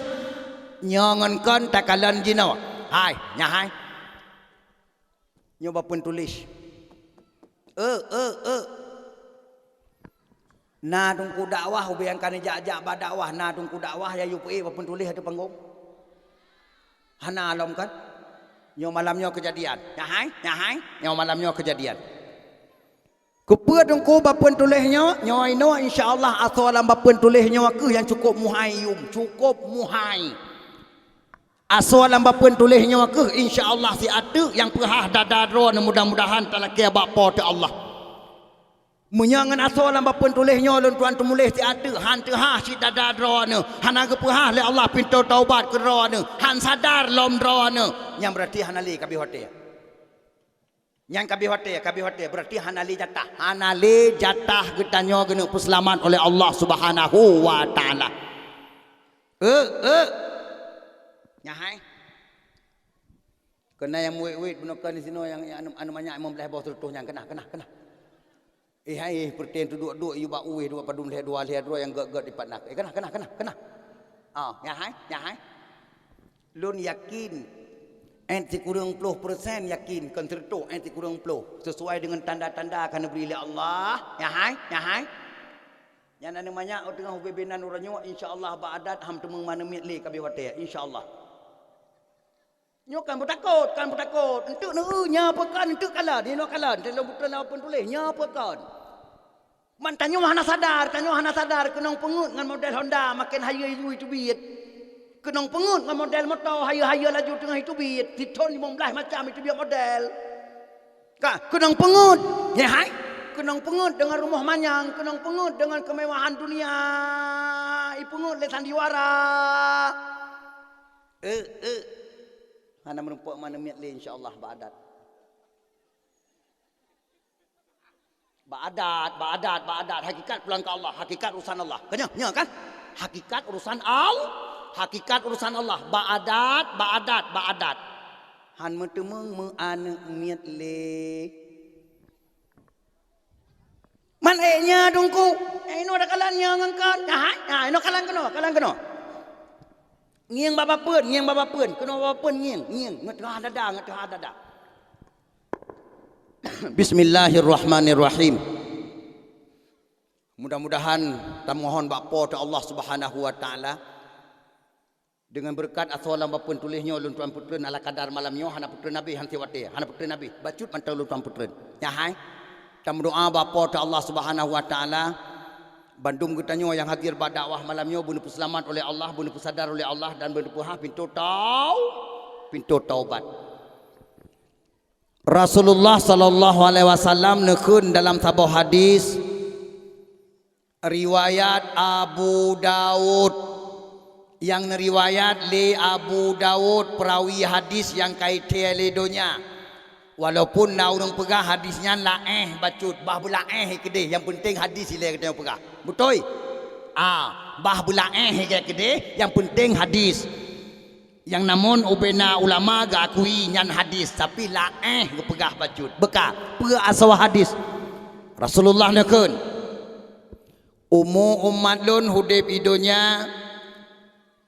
Nyoe ngon kon takalon jinoe. Hai, nyan hai. Nyoe bak peutuléh. Eh, eh, eh. Na teungku dakwah, ubé nyang ka neujak-jak bak dakwah, na teungku dakwah nyang yue peuék bak peutuléh ateueh panggong? Hana lom kan? Nyoe malam nyoe keujadian. Nyan hai, nyan hai. Nyoe malam nyoe keujadian. Keupeue teungku bak peutuléh nyoe? Nyoe inoe insya Allah asoe lam bak peutuléh nyoe keuh nyang cukôp muhai yum, cukôp muhai. Asoe lam bak peutuléh nyoe keuh insya Allah siat teuk nyang peuhah dada droe, mudah-mudahan talakée bak Po teu Allah. Meunyoe ngon asoe lam papeuen tuléh nyoe lôn tuan teumuléh siat teuk, han teuhah cit dada droeneuh, hana geupeuhah lé Allah pintoe taubat keu droeneuh, han sadar lom droeneuh, nyan beurati hana lé ka abéh watée. Nyan ka abéh watée, ka abéh watée, beurati hana lé jatah, hana lé jatah geutanyoe keuneuk peuseulamat oleh Allah Subhanahu wa Taala. Eh, eh. Nyan hai. Keunan nyang muet-muet bunoe keunan disinoe nyang, nyang aneuk, aneuk manyak limong blaih boh seureutôh nyan, keunan, keunan, keunan. Eh, hai, eh, peureuté teuduek-duek, yue bak ueh dua padum lhée dua, lhée droe nyang gét-gét dipat na. Eh, keunan, keunan, keunan, keunan. Ah, nyan hai, nyan hai. Lôn yakin, ét sikureueng ploh persen yakin, kon seureutôh, ét sikureueng ploh. Sesuai dengan tanda-tanda ka neubri lé Allah. Nyan hai, nyan hai. Nyan aneuk manyak teungoh ubé-bé nan uroe nyoe, insya Allah bak adat han teumeung maneumiet lé ka abéh watée, insya Allah. Nyoe kan beutakot, kan beutakot. Enteuk neu, nyan peue kon, enteuk kalon, inoe kalon, enteuk lôn beuteun lam papeuen tuléh, nyan peue kon. Man tanyoe hana sadar, tanyoe hana sadar, keunong peungeuet ngon model Honda maken hayeue-hayeue teubiet. Keunong peungeuet ngon model moto hayeue-hayeue laju teungoh teubiet, sithon limong blaih macam teubiet model. Ka, keunong peungeuet, nyan hai. Keunong peungeuet deungon rumoh manyang, keunong peungeuet deungon keumewahan dunia, ipeungeuet lé sandiwara. Eh, eh. Hana meurumpok maneumiet lé, insya Allah, bak adat. Bak adat, bak adat, bak adat. Hakikat pulang keu Allah, hakikat urusan Allah. Keunyoe, nyoe kan? Hakikat urusan Al-, hakikat urusan Allah. Bak adat, bak adat, bak adat. Han meuteumeung meuaneumiet lé. Man ék nyan Teungku, eh, inoe takalon nyoe ngon kon. Nyan hai, nyan, inoe kalon keunoe, kalon keunoe. Ngieng bak papeuen, ngieng bak papeuen, keunoe bak papeuen ngieng, ngieng, ngon teuhah dada, ngon teuhah dada. Bismillahirrahmanirrahim. Mudah-mudahan tamohon bak Po teu Allah Subhanahu wa Taala, deungon beureukat asoe lam papeuen tuléh nyoe lôn tuan peutreun ala kadar malam nyoe, hana peutreun habéh, han siwatée, hana peutreun habéh, bacut mantong lôn tuan peutreun. Nyan hai, tameudoá bak Po teu Allah Subhanahu wa Taala, bandum geutanyoe nyang hadir bak dakwah malam nyoe beuneupeuseulamat oleh Allah, beuneupeusadar oleh Allah, dan beuneupeuhah pintoe tau-, pintoe taubat. Rasulullah sallallahu alaihi wasallam neukheun dalam saboh hadis riwayat Abu Daud, nyang neuriwayat lé Abu Daud, peurawi hadis nyang ka itéh lé donya. Walaupun na ureuëng peugah hadis nyan laéh bacut, bah beulaéh keudeh, nyang peunteng hadis ilée geutanyoe peugah. Beutôi? Ah, bah beulaéh keudeh, nyang peunteng hadis. Nyang namun ubena ulama geuakui nyan hadis, tapi laéh geupeugah bacut. Beuka, peue asoe hadis? Rasulullah neukheun, "Umu umat lôn udeb i donya,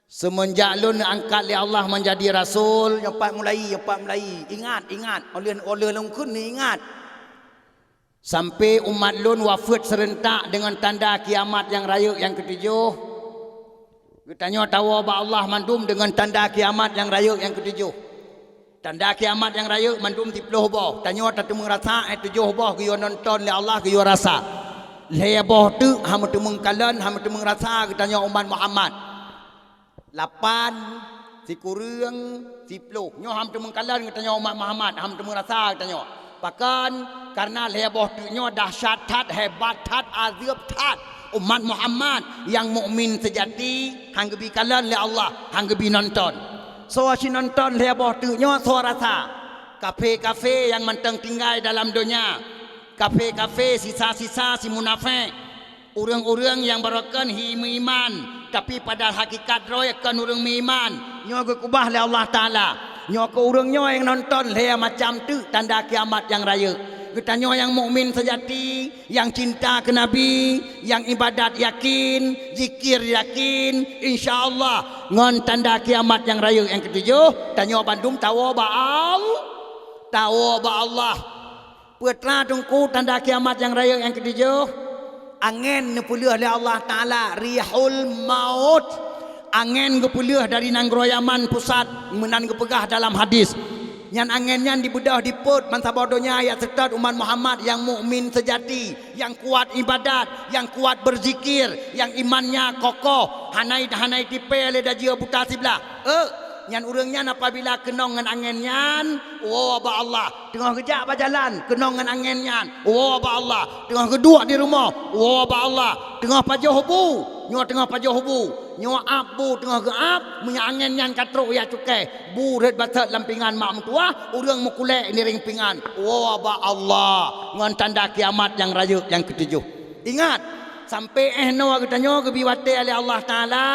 seumeunjak lôn neuangkat lé Allah meunjadi rasul, nyoe pat mulai, nyoe pat mulai. Ingat, ingat, óh lheueh, óh lheueh lôn kheun neuingat." Sampoe umat lôn wafeuet seureuntak deungon tanda kiamat nyang rayeuk nyang keutujoh. Geutanyoe tawoe bak Allah mandum deungon tanda kiamat nyang rayeuk nyang keutujoh. Tanda kiamat nyang rayeuk mandum siploh boh. Tanyoe tateumeung rasa, eh, tujoh boh geuyue nonton lé Allah, geuyue rasa. Lhée boh teuk hana meuteumeung kalon, hana meuteumeung rasa geutanyoe umat Muhammad. Lapan, sikureueng, siploh. Nyoe hana meuteumeung kalon geutanyoe umat Muhammad, hana meuteumeung rasa geutanyoe. Pakon? Kareuna lhée boh teuk nyoe dahsyat that, hebat that, azeub that. Umat Muhammad nyang mukmin seujati han geubi kalon lé Allah, han geubi nonton. Soe sinonton lhée boh teuk nyoe soe rasa. Kafé-kafé nyang mantong tinggai dalam donya. Kafé-kafé, sisa-sisa si munafék. Ureuëng-ureuëng nyang baroekon hi meuiman, tapi padahai hakikat droe kon ureuëng meuiman. Nyoe geukeubah lé Allah Taala. Nyoe keuh ureuëng nyoe nyang nonton lhée macam teuk tanda kiamat nyang rayeuk. Geutanyoe nyang mukmin seujati, nyang cinta keu Nabi, nyang ibadat yakin, zikir yakin, insya Allah ngon tanda kiamat nyang rayeuk nyang keutujoh, tanyoe bandum tawoe bak Al-, tawoe bak Allah. Peue teuma Teungku tanda kiamat nyang rayeuk nyang keutujoh? Angén neupeuleueh lé Allah Taala, rihul maut. Angén geupeuleueh dari nanggroe Yaman pusat, meunan geupeugah dalam hadis. Nyan angén nyan dibeudôh dipot bansaboh donya jak seutôt umat Muhammad nyang mukmin seujati, nyang kuat ibadat, nyang kuat beuzikir, nyang imannya kokoh, hana, hana jitipée lé dajue buta siblah. Eh, Nyan ureuëng nyan apabila keunong ngon angén nyan, woe bak Allah. Teungoh geujak bak jalan, keunong ngon angén nyan, woe bak Allah. Teungoh geuduek di rumoh, woe bak Allah. Teungoh pajoh bu, nyoe teungoh pajoh bu. Nyoe ap bu teungoh geuap, meunyoe angén nyan ka trok jak cukai. Bu rhot batat lam pingan mak meutuwah, ureuëng meukulek niring pingan, woe bak Allah. Ngon tanda kiamat nyang rayeuk nyang keutujoh. Ingat, sampai 'oh noe geutanyoe geubi watée lé Allah Taala.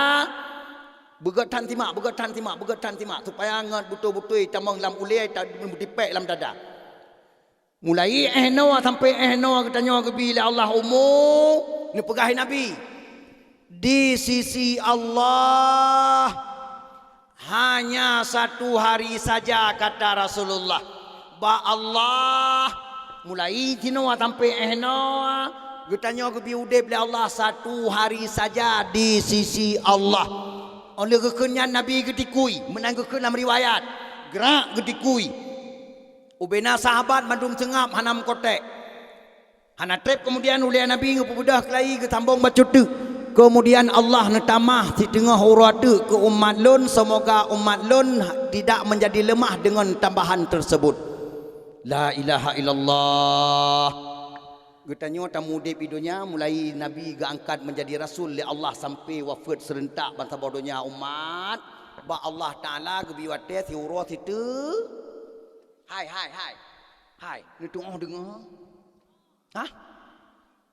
Beugét that simak, beugét that simak, beugét that simak, supaya ngat beutôi-beutôi tamong lam ulée, ta-, meutipék lam dada. Mulai 'oh noe sampai 'oh noe geutanyoe geubi lé Allah umu, neupeugah Nabi, "Di sisi Allah hanya satu hari saja," kata Rasulullah. Bak Allah, mulai sinoe sampai 'oh noe, geutanyoe geubi udeb lé Allah satu hari saja di sisi Allah. Óh lheueh geukheun nyan Nabi geutikui, meunan geukheun lam riwayat, grak geutikui. Ubena sahabat mandum seungab hana meukotek. Hana treb keumudian ulée Nabi geupeubeudôh keulayi geusambong bacut teuk. Keumudian Allah neutamah siteungoh uroe teuk keu umat lôn, seumoga umat lôn tidak menjadi leumah deungon tambahan teuseubot. La ilaha illallah. Geutanyoe tameudeb i donya mulai Nabi geuangkat meunjadi rasul lé Allah sampai wafeuet seureuntak bansaboh donya umat. Bak Allah Taala geubi watée siuroe siteue. Hai, hai, hai. Hai, neutuoh deungoe. Hah?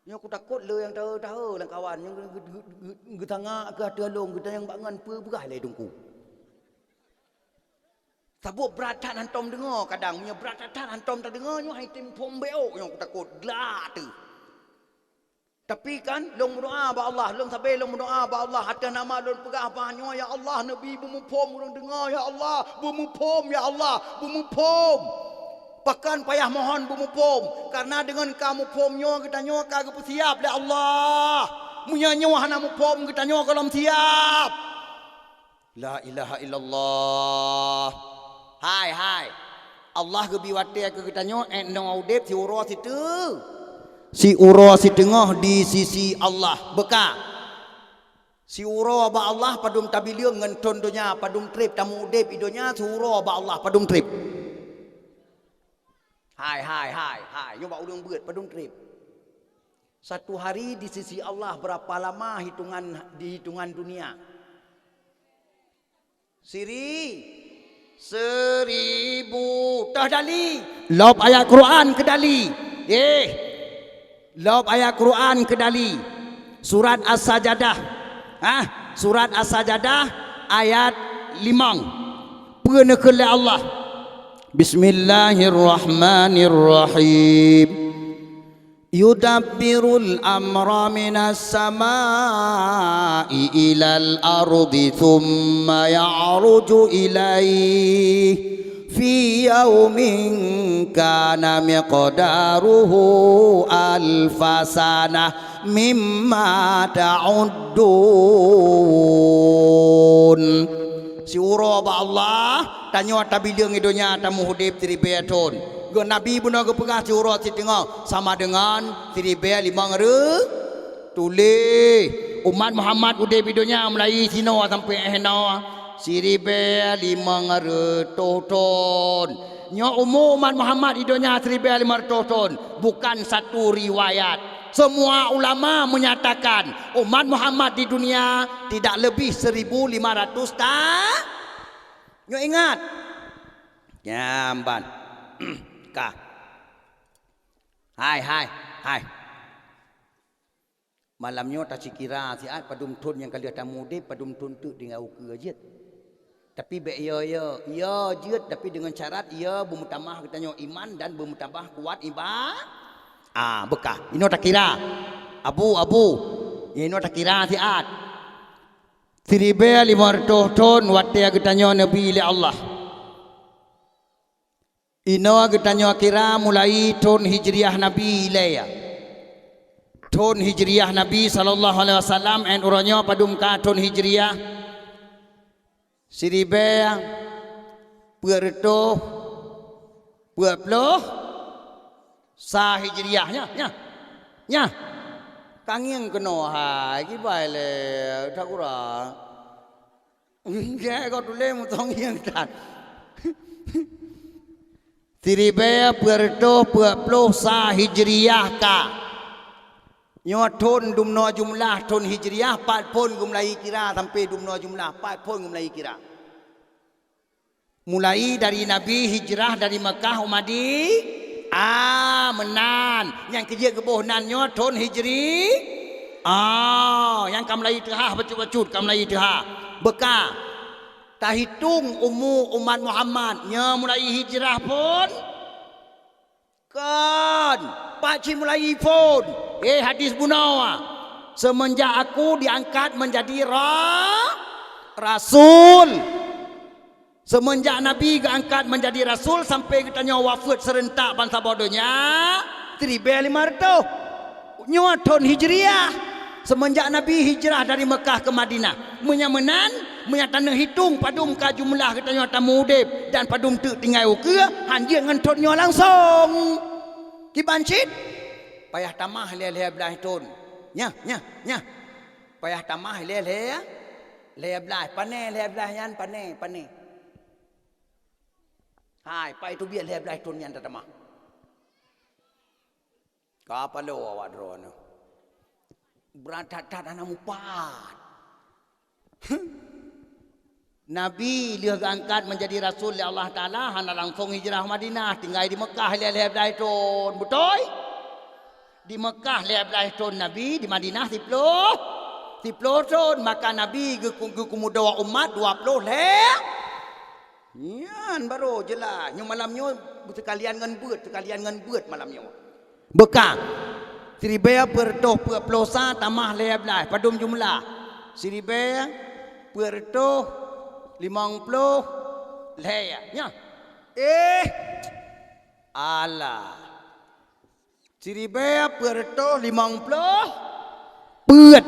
Nyoe kutakot le nyang tahe-tahe lam kawan nyang geu-, geu-, geu-, geutangak keu ateueh lôn, geutanyong bak ngon peue beurah lé dungku. Saboh brat that hantom deungoe kadang, meunyoe brat that hantom tadeungoe nyoe hai tem phom beok nyang kutakot glak teuh. Tapi kan lôn meudoa bak Allah, lôn sabe lôn meudoa bak Allah ateueh nama lôn peugah bah nyoe, "Ya Allah, neubi beumuphom ureuëng deungoe, ya Allah, beumuphom, ya Allah, beumuphom." Pakon payah mohon beumuphom? Karena deungon ka muphom nyoe geutanyoe ka geupeusiab lé Allah. Meunyoe nyoe hana muphom geutanyoe gohlom siab. La ilaha illallah. Hai, hai. Allah geubi watée keu geutanyoe 'oh noe udeb siuroe siteue. Siuroe siteungoh di sisi Allah. Beuka. Siuroe bak Allah padum tabileueng ngon thon donya padum treb tameudeb i donya siuroe bak Allah padum treb. Hai, hai, hai, hai. Nyoe bak ureuëng beuet padum treb. Satu hari di sisi Allah berapa lama hitungan di hitungan dunia? Siri, seribu. Tah dali. Lop ayat Quran keu dali. Eh. Lop ayat Quran keu dali. Surat As-Sajadah. Ah, surat As-Sajadah ayat limong. Peue neukheun lé Allah? Bismillahirrahmanirrahim. Yudabbirul amra minas samai ilal ardi thumma ya'ruju ilaih fi yaumin kana miqdaruhu alfa sanah mimma ta'uddun. Siuroe bak Allah, tanyoe tabileueng i donya tameudeb siribée thon. Geu Nabi bunoe geupeugah siuroe siteungoh sama deungon siribée limong reutôh. Tuléh, umat Muhammad udeb i donya mulai sinoe sampoe 'oh noe siribée limong reutôh thon. Nyoe umu umat Muhammad i donya siribée limong reutôh thon, bukan satu riwayat. Semua ulama menyatakan umat Muhammad di dunia tidak lebih seribu lima ratus ta-, nyoe ingat. Nyamban. Ka. Hai, hai, hai. Malam nyoe tacikira siat padum thon nyang ka lheueh tameudeb, padum thon teuk tinggai ukeue jeuet. Tapi bék yo, yo, yo jeuet, tapi deungon syarat yo beumeutamah geutanyoe iman dan beumeutamah kuat iba-, ah, beukah. Inoe takira. Abu, abu. Inoe takira siat. Siribée limong reutôh thon watée geutanyoe neubi lé Allah. Inoe geutanyoe kira mulai thon Hijriah Nabi ilée. Thon Hijriah Nabi sallallahu alaihi wasallam, 'oh uroe nyoe padum ka thon Hijriah? Siribée peuet reutôh peuet ploh sa Hijriah, nyan, nyan. Nyan. Ka ngieng keunoe hai, kiban lé, that kurang. Nggak, kau tuléh mutong yang tan. Siribèe peuet reutôh peuet ploh sa Hijriah ka. Nyoe thon dumnoe jumlah thon Hijriah, pat phon geumulai kira sampai dumnoe jumlah, pat phon geumulai kira. Mulai dari Nabi hijrah dari Mekah u Madi-, ah, meunan. Nyang keujeuet geuboh nan nyoe thon Hijri. Ah, nyang ka mulai teuhah bacut-bacut, ka mulai teuhah. Beuka. Tahitong umu umat Muhammad nyoe mulai hijrah phon. Kon, pat cit mulai phon. Eh, hadis bunoe. Semenjak aku diangkat menjadi ra-, rasul. Semenjak Nabi geuangkat menjadi rasul sampai geutanyoe wafeuet seurentak bansaboh donya, siribèe limong reutôh. Nyoe thon Hijriah. Semenjak Nabi hijrah dari Mekah ke Madinah. Meunyo meunan, meunyo taneuh hitong padum ka jumlah geutanyoe tamu udeb dan padum teuk tinggai ukeue, hanjeuet ngon thon nyoe langsong. Kiban cit, payah tamah lhèe-lhèe blaih thon. Nyoe, nyoe, nyoe. Payah tamah lhèe-lhèe, lhèe blaih. Pané lhèe blaih nyan, pané, pané. Hai, pai teubiet lhèe blaih thon nyan tatamah. Ka paloe awak droeneuh. Brat that-that hana mupat. Nabi lheueh geuangkat menjadi rasul lé Allah Taala hana langsong hijrah u Madinah, tinggai di Mekah lhèe-lhèe blaih thon. Beutôi? Di Mekah lhèe blaih thon Nabi, di Madinah siploh, siploh thon. Maka Nabi geuku-, geukeumudo umat dua ploh lhèe. Nyan barô jeulaih. Nyoe malam nyoe seukalian ngon beuet, seukalian ngon beuet malam nyoe. Beuka. Siribèe peuet reutôh peuet ploh sa tamah lhèe blaih. Padum jumlah? Siribèe peuet reutôh limong ploh lhèe. Nyoe. Eh. Alah. Siribèe peuet reutôh limong ploh peuet.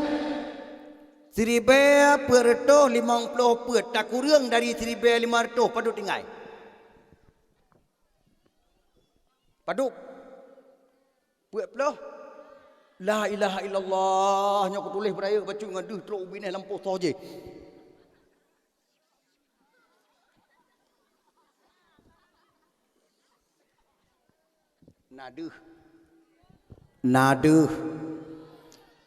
Siribèe peuet reutôh limong ploh peuet. Takureueng dari siribèe limong reutôh, padub tinggai? Padub? Peuet ploh? La ilaha illallah. Nyoe kutuléh beurayeuk bacut ngon deuh trok u binéh lampôh soe jih. Na deuh. Na deuh.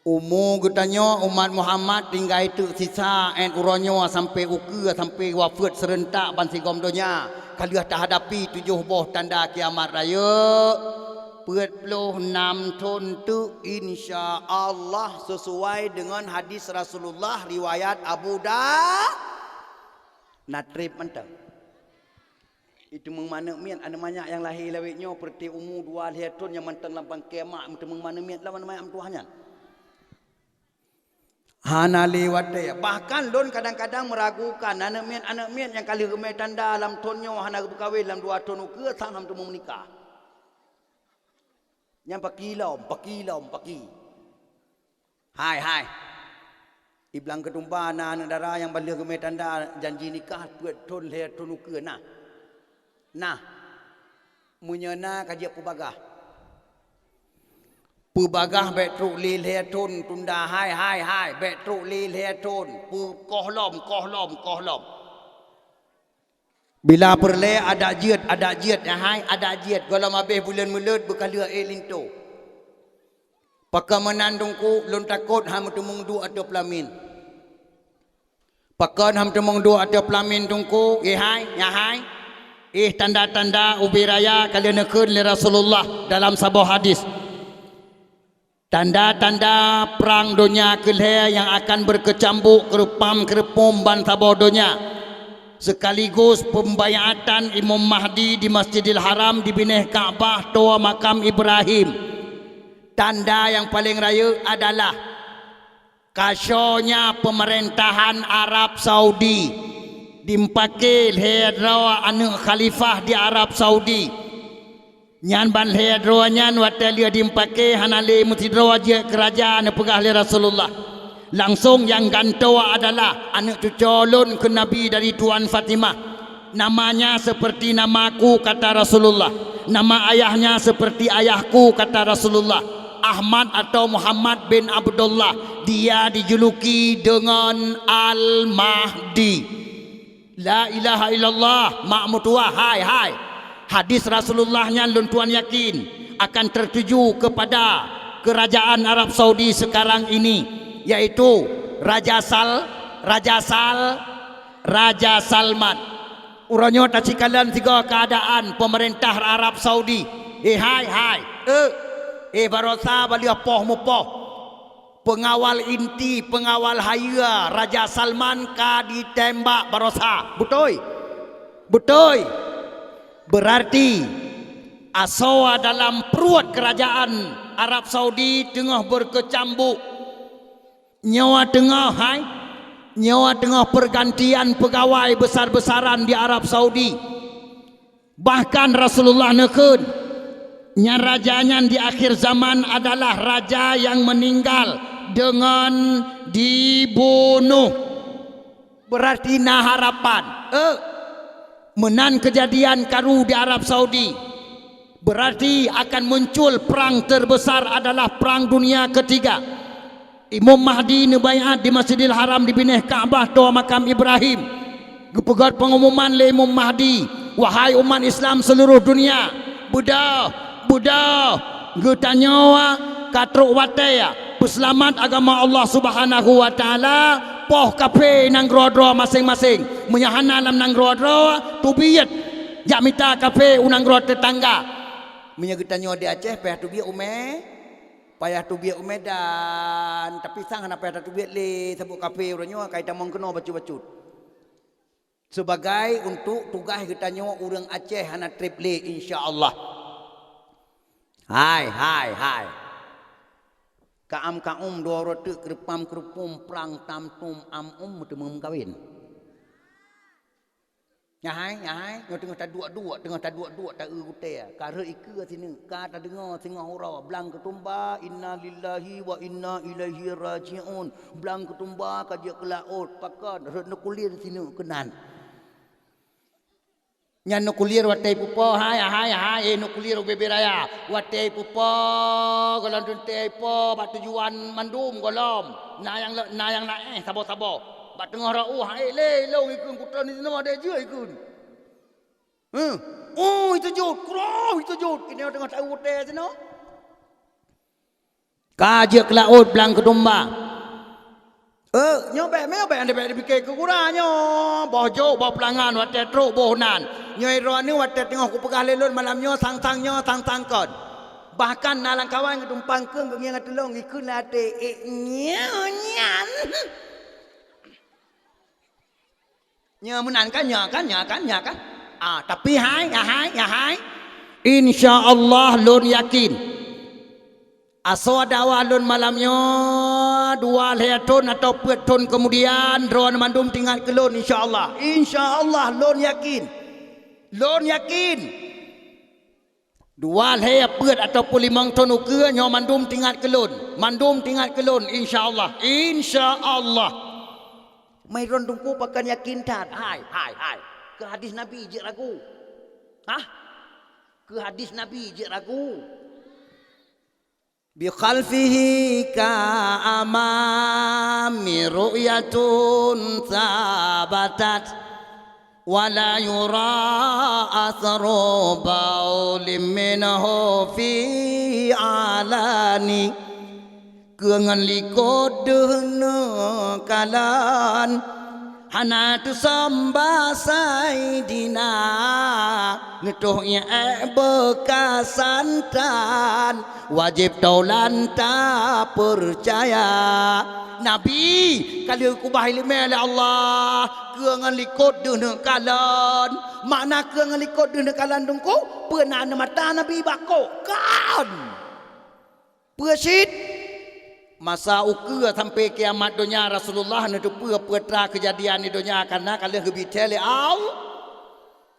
Umu geutanyoe umat Muhammad tinggai teuk sisa 'et uroe nyoe sampoe ukeue sampoe wafeuet seureuntak bansigom donya ka lheueh tahadapi tujoh boh tanda kiamat rayeuk. Peuet ploh nam thon teuk, insya Allah, sisuai deungon hadis Rasulullah riwayat Abu Da-, na treb mantong. Iteumeung manök miet aneuk manyak nyang lahé lawét nyoe peureuté umu dua lhèe thon nyang mantong lam bangke mak, iteumeung manök miet lam aneuk manyak meutuwah nyan. Hana lé watèe. Bahkan lôn kadang-kadang meuragukan aneuk miet-aneuk miet nyang ka lheueh geumè tanda lam thon nyoe hana geupeukawen lam dua thon ukeue, sang hana teumeunikah. Nyan paki lom, paki lom, paki. Hai, hai. Di Blang Keutumba na aneuk dara nyang ban lheueh geumè tanda janji nikah peuet thon lhèe thon ukeue na. Nah, meunyoe na ka jeuet peubagah. Peubagah bèk trok lé lhèe thon tunda hai, hai, hai, bèk trok lé lhèe thon. Peu-, koh lom, koh lom, koh lom. Bila peureulèe adak jeuet, adak jeuet, ya hai, adak jeuet. Gohlom abéh buleuen meuleuet beukaleuek ék linto. Pakon meunan Teungku, lôn takot han meuteumeung duek ateueh peulamin. Pakon han meuteumeung duek ateueh peulamin Teungku, ya hai, ya hai. Éh tanda-tanda ubé raya ka lheueh neukheun lé Rasulullah dalam saboh hadis. Tanda-tanda prang donya keulhèe nyang akan beukeucambuk keureupam-keureupom ban saboh donya, sekaligus peumbayaatan Imam Mahdi di Masjidil Haram di binéh Ka'bah toa makam Ibrahim. Tanda nyang paleng rayeuk adalah kasonya peumeurintah Arab Saudi, dimeupaké lhèe droe aneuk khalifah di Arab Saudi. Nyan ban lhèe droe nyan watèe lheueh dimeupaké hana lé meusidroe jeuet keu raja neupeugah lé Rasulullah. Langsong nyang gantoe adalah aneuk cucoe lôn kheun Nabi dari Tuan Fatimah. Namanya seperti namaku, kata Rasulullah. Nama ayahnya seperti ayahku, kata Rasulullah. Ahmad atau Muhammad bin Abdullah, dia dijuluki dengan Al-Mahdi. La ilaha illallah, mak meutuah, hai, hai. Hadis Rasulullah nyan lôn tuan yakin akan tertuju kepada kerajaan Arab Saudi sekarang ini, yaitu Raja Sal-, Raja Sal-, Raja Salman. Uroe nyoe tacikalon sigoe keuadaan pemerintah Arab Saudi. Eh, hai, hai. Eh, eh, barosa baleuh poh mupoh. Peungawal inti, peungawal hayeue Raja Salman ka ditembak barosa. Beutôi? Beutôi. Beurarti asoe dalam pruet keurajaan Arab Saudi teungoh beukeucambuk. Nyoe teungoh hai, nyoe teungoh peurgantian peugawai beusar-beusaran di Arab Saudi. Bahkan Rasulullah neukheun, nyan raja nyan di akhir zaman adalah raja nyang meuninggal deungon dibunoh. Beurarti na harapan, eh, meunan keujadian karu di Arab Saudi, beurarti akan muncul prang teubeusar adalah Prang Dunia Keutiga. Imam Mahdi neubaiat di Masjidil Haram di binéh Ka'bah, toh makam Ibrahim. Geupeugét peungumuman lé Imam Mahdi, "Wahai umat Islam seuluruh dunia, beudôh, beudôh, geutanyoe ka trok watée peuseulamat agama Allah Subhanahu wa Taala, poh kafé nanggroe droe maséng-maséng. Meunyo hana lam nanggroe droe, teubiet jak mita kafé u nanggroe teutangga." Meunyo geutanyoe di Aceh, payah teubiet u Mé-, payah teubiet u Medan, tapi sang hana payah tateubiet lé, sabab kafé uroe nyoe ka jitamong keunoe bacut-bacut. Sebagai untuk tugaih geutanyoe ureuëng Aceh hana treb lé, insya Allah. Hai, hai, hai. Kaam-kaum dua uroe teuk keureupam-keureupum prang tam tum am um meuteumé meukawen. Nyahai, nyahai, nyoe teungoh taduek-duek, teungoh taduek-duek ta-eu gutée. Ka rhot ikeue sineuk, ka tadeungoe singoh uroe, blang keutumba, "Inna lillahi wa inna ilaihi raji'un." Blang keutumba ka jeuet keu laôt, pakon, rhot nuklir sineuk keunan. Nyan nuklir watée pupo, hai, hai, hai, eh, nuklir ubé-bé raya. Watée pupo, gohlom teuntée po, bak tujuan mandum gohlom. Na nyang le-, na nyang na éh, saboh-saboh. Bak teungoh rot ueh, hai, lé, ilong ikun kuton di sinoe, deh jeuet ikun. Huh? Oh, itu jut, kuro, itu jut. Ini teungoh tahu watée sinoe. Ka jeuet keu laôt blang keutumba. Eh, nyoe bék, nyoe bék, bék, bék dipike keu gura nyoe. Boh jok, boh peulangan, watée trok boh nan. Nyoe droeneuh watée teungoh kupeugah lé lôn malam nyoe, sang-sang nyoe, sang-sang kon. Bahkan na lam kawan geutumpang keueng geungieng ateueh lôn, geukheun lam até, "Eh, nyoe nyan." Nyoe meunan kan, nyoe kan, nyoe kan, nyoe kan. Ah, tapi hai, ya hai, ya hai. Insya Allah lôn yakin. Asoe dakwah lôn malam nyoe, dua lhée thon atau peuet thon keumudian, droeneuh mandum teuingat keu lôn, insya Allah. Insya Allah lôn yakin. Lôn yakin. Dua lhée peuet ataupun limong thon ukeue nyoe mandum teuingat keu lôn, mandum teuingat keu lôn, insya Allah, insya Allah. Mai droen teungku pakon yakin that, hai, hai, hai. Keu hadis Nabi jeuet ragu. Hah? Keu hadis Nabi jeuet ragu. Bi khalfihi ka amami ru'yatun tsabatat. Wa la yura athru baulim minhu fi alani. Keu ngon likot deuh neukalon, hana teusomba Saidina. Neutoh ié ék beukasantan, wajéb taulan tapeucaya. Nabi ka lheueh kubah iéleumé lé Allah, keu ngon likot deuh neukalon. Makna keu ngon likot deuh neukalon teungku, peue na neumata Nabi bak kok? Kon! Peue cit? Masa ukeue sampai kiamat donya Rasulullah neuteupeue peue teuma keujadian di donya kareuna ka lheueh geubithée lé Allah.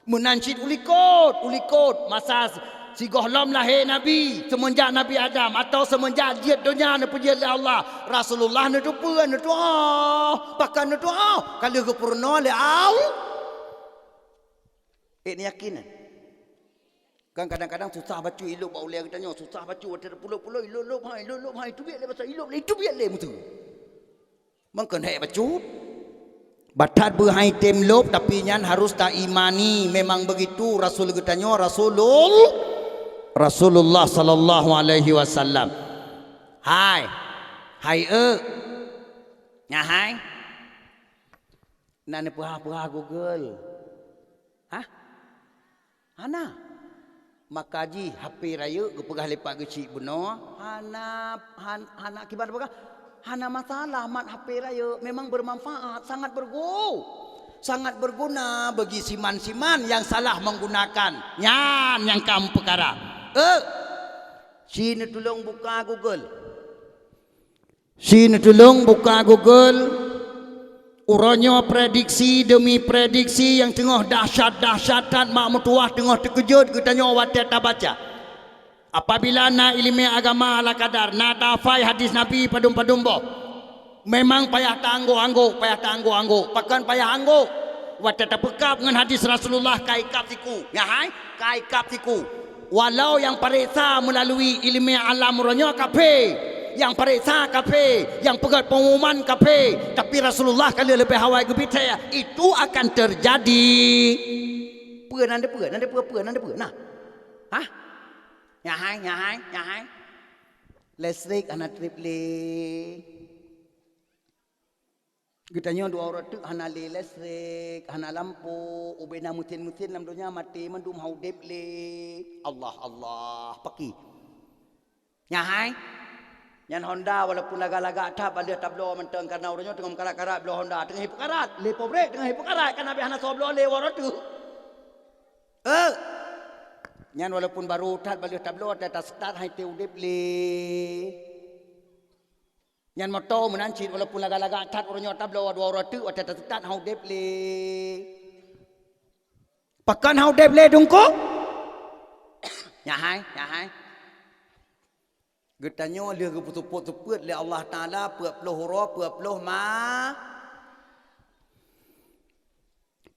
Meunan cit u likot, u likot masa sigohlom lahé Nabi, seumeunjak Nabi Adam atau seumeunjak jeuet donya neupeujeuet lé Allah, Rasulullah neuteupeue, neutuoh, pakon neutuoh, ka lheueh geupeurunoe lé Allah. Ék neuyakin? Kan kadang-kadang susah bacut ilop bak ulèe geutanyoe, susah bacut watèe tapulop-pulop, ilop-lop hai, ilop-lop hai, teubiet lé basa, ilop lé, teubiet lé meuteue. Meukeun hék bacut. Bathat beuhai tem lop, tapi nyan harus taimani. Memang begitu Rasul geutanyoe, Rasulul-, Rasulullah sallallahu alaihi wasallam. Hai. Hai, eu. Nya hai. Na neupeuhah-peuhah Google? Hah? Hana. Maka jih H P rayeuk geupeugah lé Pak Geuchik bunoe, hana, han-, hana kiban peugah, hana masalah mat H P rayeuk, memang bermanfaat, sangat bergu-, sangat berguna bagi siman-siman yang salah menggunakan. Nyan nyang ka meupeukara. Eh, si neutulông buka Google. Si neutulông buka Google, uroe nyoe prediksi demi prediksi nyang teungoh dahsyat-dahsyat that mak meutuwah teungoh teukeujot geutanyoe watèe tabaca. Apabila na ileumèe agama ala kadar, na tahafai hadis Nabi padum-padum boh, memang payah taanggok-anggok, payah taanggok-anggok. Pakon payah anggok? Watèe tapeukab ngon hadis Rasulullah ka ikab siku. Nyan hai, ka ikab siku. Walau nyang pareksa meulalui ileumèe alam uroe nyoe kaphé, nyang pareksa kaphé, nyang peugöt peungumuman kaphé, tapi Rasulullah ka lheueh leubeh awai geubitèe, itu akan terjadi. Peue nan dipeue, nan dipeue, peue nan dipeue, nah. Hah? Nyan hai, nyan hai, nyan hai. Listrik hana trép lé. Geutanyoe dua uroe teuk hana lé listrik, hana lampu, ubena meusén-meusén lam donya maté mandum, hana udép lé. Allah, Allah, paki. Nyan hai. Nyan Honda walaupun lagak-lagak that ban lheueh tabloe mantong, karena uroe nyoe teungoh meukarat-karat bloe Honda, teungoh ipeukarat, lé pabrék teungoh ipeukarat, kan habéh hana soe bloe lé dua uroe teuk. Eh. Nyan walaupun baru that ban lheueh tabloe, watèe tastart han item udép lé. Nyan moto meunan cit, walaupun lagak-lagak that uroe nyoe tabloe dua uroe teuk, watèe tastart han udép lé. Pakon han udép lé, Teungku? Nyan hai, nyan hai. Geutanyoe lheueh geupeuseupôt-seupôt lé Allah Taala peuet ploh uroe, peuet ploh ma-,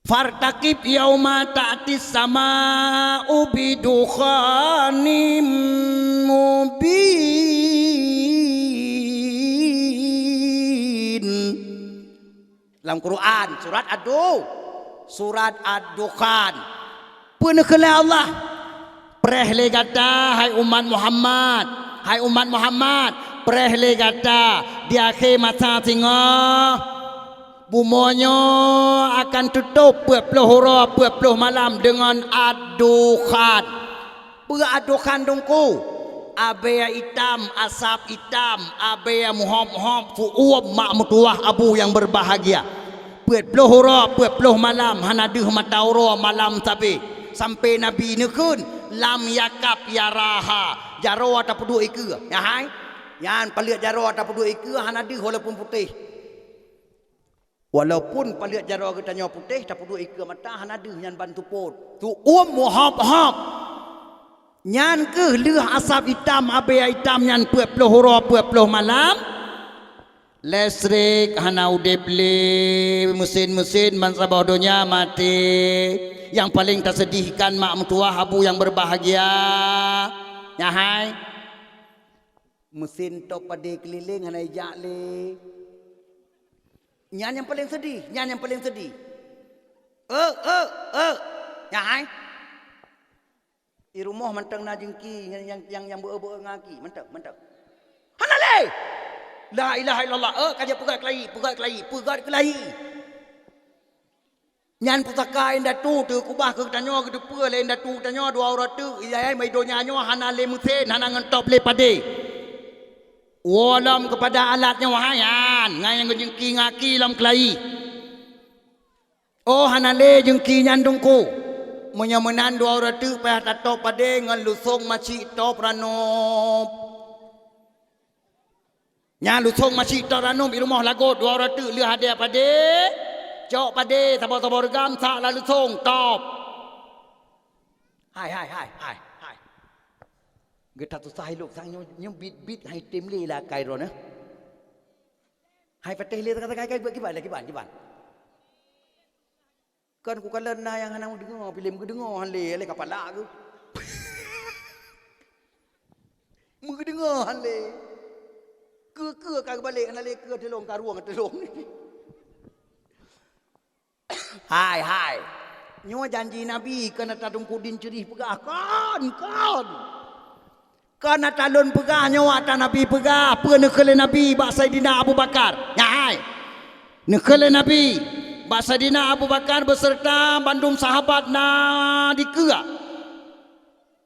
Fartaqib yauma ta'tis sama'u bidukhanim mubin. Lam Quran, surat Ad-Du-, surat Ad-Dukhan. Peue neukheun lé Allah? Preh lé gata, hai umat Muhammad! Hai umat Muhammad, preh lé gata! Di akhé masa singoh, bumoe nyoe akan teutôb peuet ploh uroe, peuet ploh malam deungon ad-dukhan. Peue ad-dukhan, Teungku? Abée itam, asab itam, abée meuhôb-hôb, seuuem mak meutuwah abu nyang beubahgia. Peuet ploh uroe, peuet ploh malam, hana deuh mata uroe malam sabe. Sampoe Nabi neukheun, "Lam yakad yaraha." Jaroe tapeuduek ikeue. Nyan hai? Nyan paleuet jaroe tapeuduek ikeue hana deuh walaupun putéh. Walaupun paleuet jaroe geutanyoe putéh, tapeuduek ikeue mata hana deuh nyan ban seupôt. Seuuem meuhôb-hôb. Nyan kheueh lheueh asab itam, abée itam nyan peuet ploh uroe, peuet ploh malam. Listrik hana udeb lé, mesin-mesin bansaboh donya maté. Nyang paleng taseudihkan mak meutuwah abu nyang beubahgia. Nyan hai. Mesin top padé keulileng hana ijak lé. Nyan nyang paleng seudih, nyan nyang paleng seudih. Eh, eh, eh. Nyan hai. I rumoh mantong na jeungki nyang, nyang, nyang, nyang beu-beu ngaki, mantong, mantong. Hana lé! La ilaha illallah. Eh, ka jeuet peugöt keulayi, peugöt keulayi, peugöt keulayi. Nyan pusaka indatu teukeubah keu geutanyoe, geuteupeue lé indatu geutanyoe dua uroe teuk, ilée ai, mai donya nyoe hana lé meusén, hana ngon top lé padé. Woe lom keupada alat nyoe hai nyan, ngon nyang geujeungki ngaki lom keulayi. Oh, hana lé jeungki nyan Teungku. Meunyoe meunan dua uroe teuk payah tatop padé ngon lusong maci top ranub. Nyan lusong maci top ranub i rumoh lagot dua uroe teuk lheueh hadé padé. Cok padé saboh-saboh reugam sak lam lusong top. Hai, hai, hai, hai, hai. Geuta susah ilok sang nyoe, nyoe bit-bit hai tem lé lakai droeneuh. Hai patéh lé sakai-sakai, kiban, kiban, kiban. Kon kukalon na nyang hana meudeungoe, filem geudeungoe han lé, lé kapala geuh. Meudeungoe han lé. Keu-keu ka geubalek, hana lé keu teulông, ka rueng teulông. Hai, hai. Nyoe janji Nabi, kon ata Teungku Din Ceurih peugah. Kon, kon. Kon ata lôn peugah nyoe, ata Nabi peugah. Peue neukheun lé Nabi bak Saidina Abu Bakar? Nyan hai. Neukheun lé Nabi bak Saidina Abu Bakar beserta bandum sahabat na dikeue.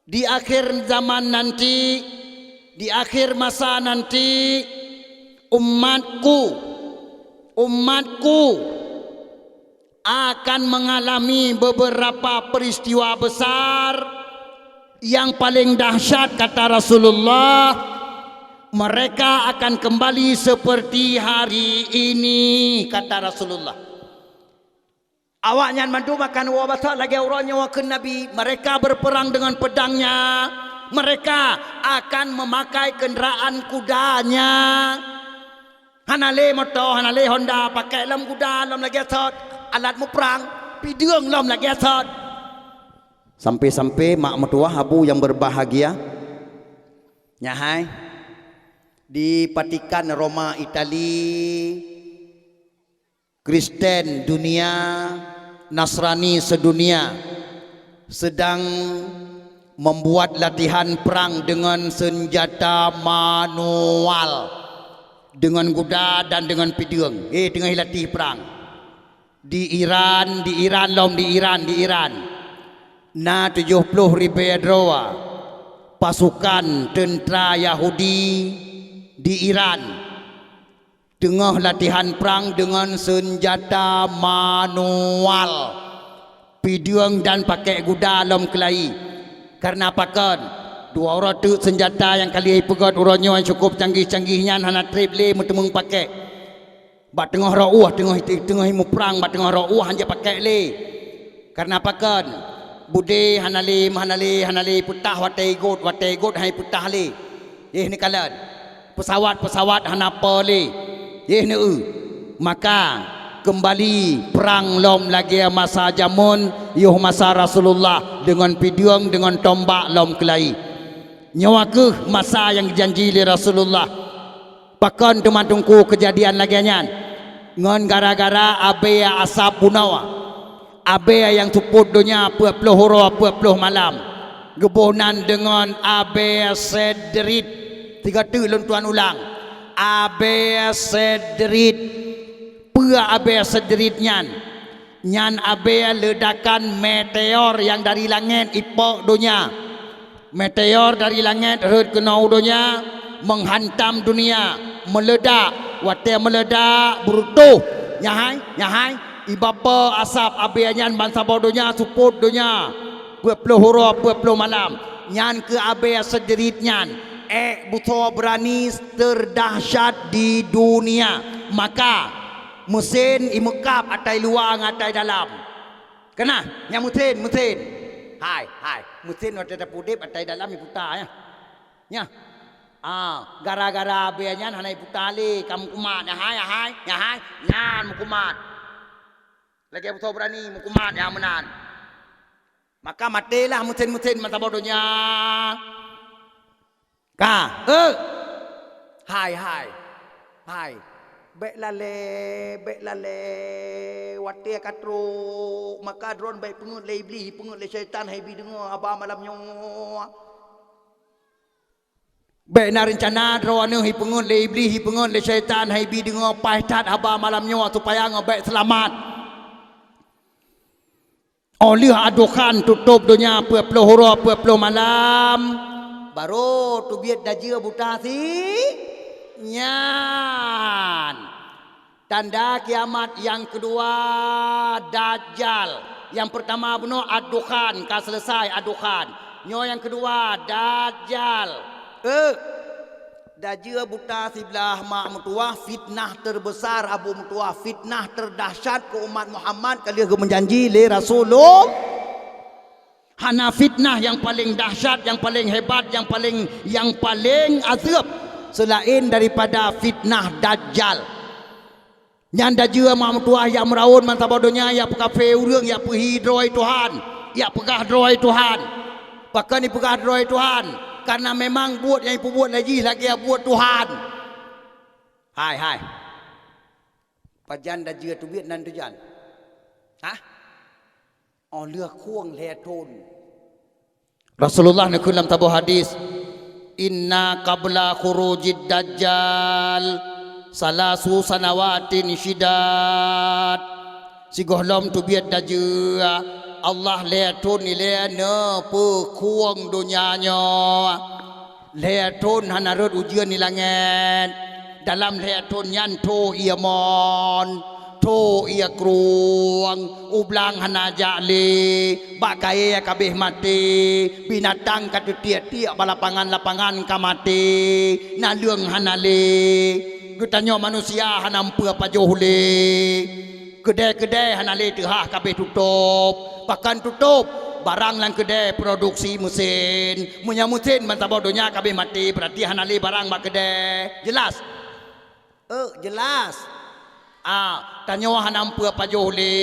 Di akhir zaman nanti, di akhir masa nanti, umatku, umatku akan mengalami beberapa peristiwa besar yang paling dahsyat, kata Rasulullah, mereka akan kembali seperti hari ini, kata Rasulullah. Awaknyan mandum akan woe basah lagée uroe nyoe kheun Nabi, mereka berperang dengan pedangnya, mereka akan memakai kendaraan kudanya. Hana lé moto, hana lé Honda, pakai lom kuda lom lagée sot, alat muprang, pideueng lom lagée sot. Sampai-sampai mak meutuwah abu yang berbahagia, nyan hai, di Vatikan Roma Itali, Kristen dunia, Nasrani sedunia sedang membuat latihan perang dengan senjata manual, dengan kuda dan dengan pideueng. Eh, teungoh latih perang. Di Iran, di Iran lom, di Iran, di Iran. Na tujoh ploh ribée droe pasukan teuntara Yahudi di Iran. Teungoh latihan prang deungon seunjata manual, pideueng dan pakèk guda lom keulayi. Kareuna pakon? Dua uroe teuk seunjata nyang ka lheueh ipeugöt uroe nyoe nyang cukôp canggih-canggih nyan hana trép lé meuteumeung pakèk. Bak teungoh rot ueh, teungoh, teungoh imuprang bak teungoh rot ueh hanjeuet pakèk lé. Kareuna pakon? Budé hana lé, hana lé, hana lé ipeutah watèe igot, watèe igot hana ipeutah lé. Jéh neukalon, peusawat-peusawat hana po lé. Jéh neu-eu. Maka, keumbali prang lom lagèe masa jameun yoh masa Rasulullah deungon pideueng, deungon tombak lom keulayi. Nyoe kheueh masa nyang geujanji lé Rasulullah. Pakon teuma teungku keujadian lagèe nyan? Ngon gara-gara abèe asab bunoe. Abèe nyang seupôt donya peuet ploh uroe peuet ploh malam. Geuboh nan deungon abèe Sedrit. Tiga teuk lôn tuan ulang. Abèe Sedrit. Peue abèe Sedrit nyan? Nyan abèe leudakan meteor nyang dari langèt ipok donya. Meteor dari langèt rhot keunoe u donya, menghantam dunia, meuleudak. Watèe meuleudak, beureutoh. Nyan hai, nyan hai, iba po asab abèe nyan ban saboh donya, seupôt donya. Peuet ploh uroe, peuet ploh malam. Nyan kheueh abèe Sedrit nyan. Èk busoe beurani teurdahsyat di dunia. Maka, meusén imeukab atai luwa ngon atai dalam. Keunah, nyan meusén, meusén. Hai, hai, meusén watèe tapeuudép atai dalam iputa, nyan. Nyan. Ah, gara-gara abèe nyan hana iputa lé, ka meukumat, nyan hai, nyan hai, nyan hai, nyan meukumat. Lagèe busoe beurani meukumat nyang meunan. Maka matélah meusén-meusén meusaboh donya. Ka, eu! Hai, hai, hai. Bèk lalèe, bèk lalèe. Watèe ka trok, maka droeneuh bèk peungeuet lé Iblih, peungeuet lé syaitan, hai bi deungö haba malam nyoe. Bèk na reuncana droeneuh ipeungeuet lé Iblih, ipeungeuet lé syaitan, hai bi deungö paih that haba malam nyoe supaya ngon bèk seulamat. Óh lheueh adukhan tutôp donya peuet ploh uroe peuet ploh malam, barô teubiet dajeue buta si nyan. Tanda kiamat nyang keudua, Dajjal. Nyang peurtama bunoe adukhan, ka seuleusai adukhan. Nyoe nyang keudua, Dajjal. Eh, Dajeue buta siblah mak meutuwah, fitnah teurbesar abu meutuwah, fitnah teurdahsyat keu umat Muhammad ka lheueh geumeujanji lé Rasulullah. Hana fitnah nyang paleng dahsyat, nyang paleng hebat, nyang paleng, nyang paleng azeub seulaén daripada fitnah Dajjal. Nyan dajeue mak meutuwah jak meuraon bansaboh donya, jak peukafé ureuëng, jak peuhi droe Tuhan, jak peugah droe Tuhan. Pakon jipeugah droe Tuhan? Karena memang buet nyang ipubuet lé jih lagée buet Tuhan. Hai, hai. Pajan dajue teubiet nan tujan? Hah? Oh lheueh khueng lhée thon. Rasulullah neukheun lam saboh hadis, "Inna qabla khurujid dajjal salasu sanawatin syidad." Sigohlom teubiet dajue, Allah lhée thon ilée neupeu khueng donya nyoe. Lhée thon hana rhot ujeuen di langét. Dalam lhée thon nyan tho ié mon, tho ié krueng, u blang hana jak lé, bak kayée ka béh maté, binatang ka teutiek-tiek bak lapangan-lapangan ka maté, naleueng hana lé. Geutanyoe manusia hana meupeue pajoh lé. Keudée-keudée hana lé teuhah ka béh tutôb. Pakon tutôb? Barang lam keudée produksi meusen. Meunyoe meusen ban saboh donya ka béh maté, beurati hana lé barang bak keudée. Jeulaih? Eh, jeulaih. Ah, tanyoe hana meupeue pajoh lé.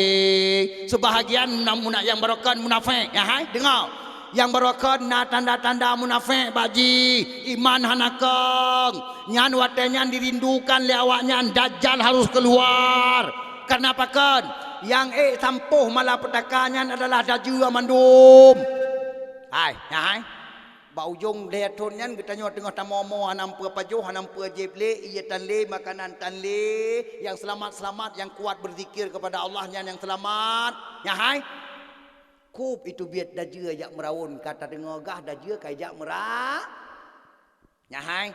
Seubahagian na muna-, nyang barokon munafék, ya hai? Deungoe. Nyang barokon na tanda-tanda munafék bak jih, iman hana kong. Nyan watée nyan dirindukan lé awaknyan, Dajjal harus keuluar. Kareuna pakon? Nyang ék sampôh malapetaka nyan adalah dajue mandum. Hai, nyan hai. Bak ujong lhée thon nyan geutanyoe teungoh tamoe-moe hana meupeue pajoh, hana meupeue jieb lé, ié tan lé, makanan tan lé. Nyang seulamat-seulamat, nyang kuat beuzikir keupada Allah nyan nyang seulamat. Nyan hai. Kub iteubiet dajue jak meurawon, ka tadeungoe gah dajue ka ijak meura-, nyan hai.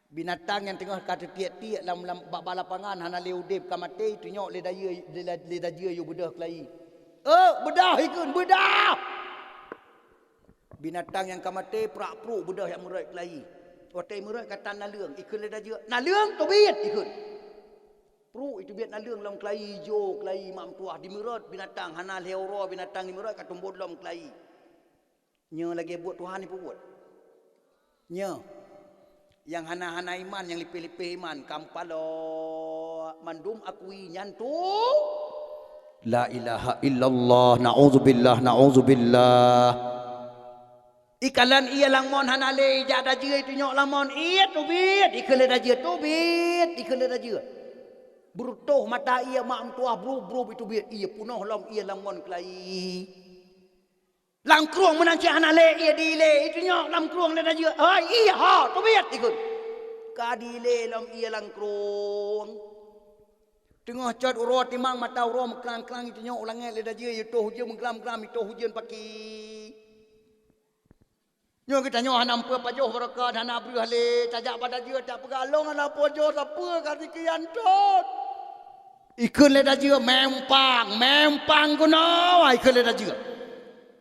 Binatang nyang teungoh ka teutiek-tiek lam, lam bak, bak lapangan hana lé udeb ka maté, itunyok lé dajue, lé, lé dajue yue beudôh keulayi. Eh, beudôh ikheun, beudôh! Binatang nyang ka maté prak-pruk beudôh jak meurot keulayi. Watée meurot ka tan naleueng, ikheun lé dajue, "Naleueng teubiet!" ikheun. Pruk iteubiet naleueng lom keulayi ijo, keulayi mak meutuwah dimeurot binatang, hana lhée uroe binatang dimeurot ka tumbot lom keulayi. Nyoe lagée buet Tuhan ipeubuet. Nyoe nyang hana-hana iman, nyang lipéh-lipéh iman, kampalo mandum akui nyan tu. La ilaha illallah, naudzubillah, naudzubillah. Ikalon ié lam mon hana lé, ijak dajue itunyok lam mon, ié teubiet, ikheun lé dajue teubiet, ikheun lé dajue. Beurutoh mata ié mak meutuwah brub-brub iteubiet, ié punoh lom ié lam mon keulayi. Lam krueng meunan cit hana lé ié dilé, itunyok lam krueng lé dajue, "Hai ié ho, teubiet!" ikheun. Ka dilé lom ié lam krueng. Teungoh cot uroe timang mata uroe meuklang-klang itunyok u langét lé dajue, itoh ujeuen meuglam-glam, itoh ujeuen paki. Nyoe geutanyoe hana meupeue pajoh barokon, hana breueh lé, tajak bak dajue tapeugah, "Lôn hana pajoh sapeue ka dikeue nyan thon." Ikheun lé dajue, "Meumpang, meumpang keunoe," ikheun lé dajue.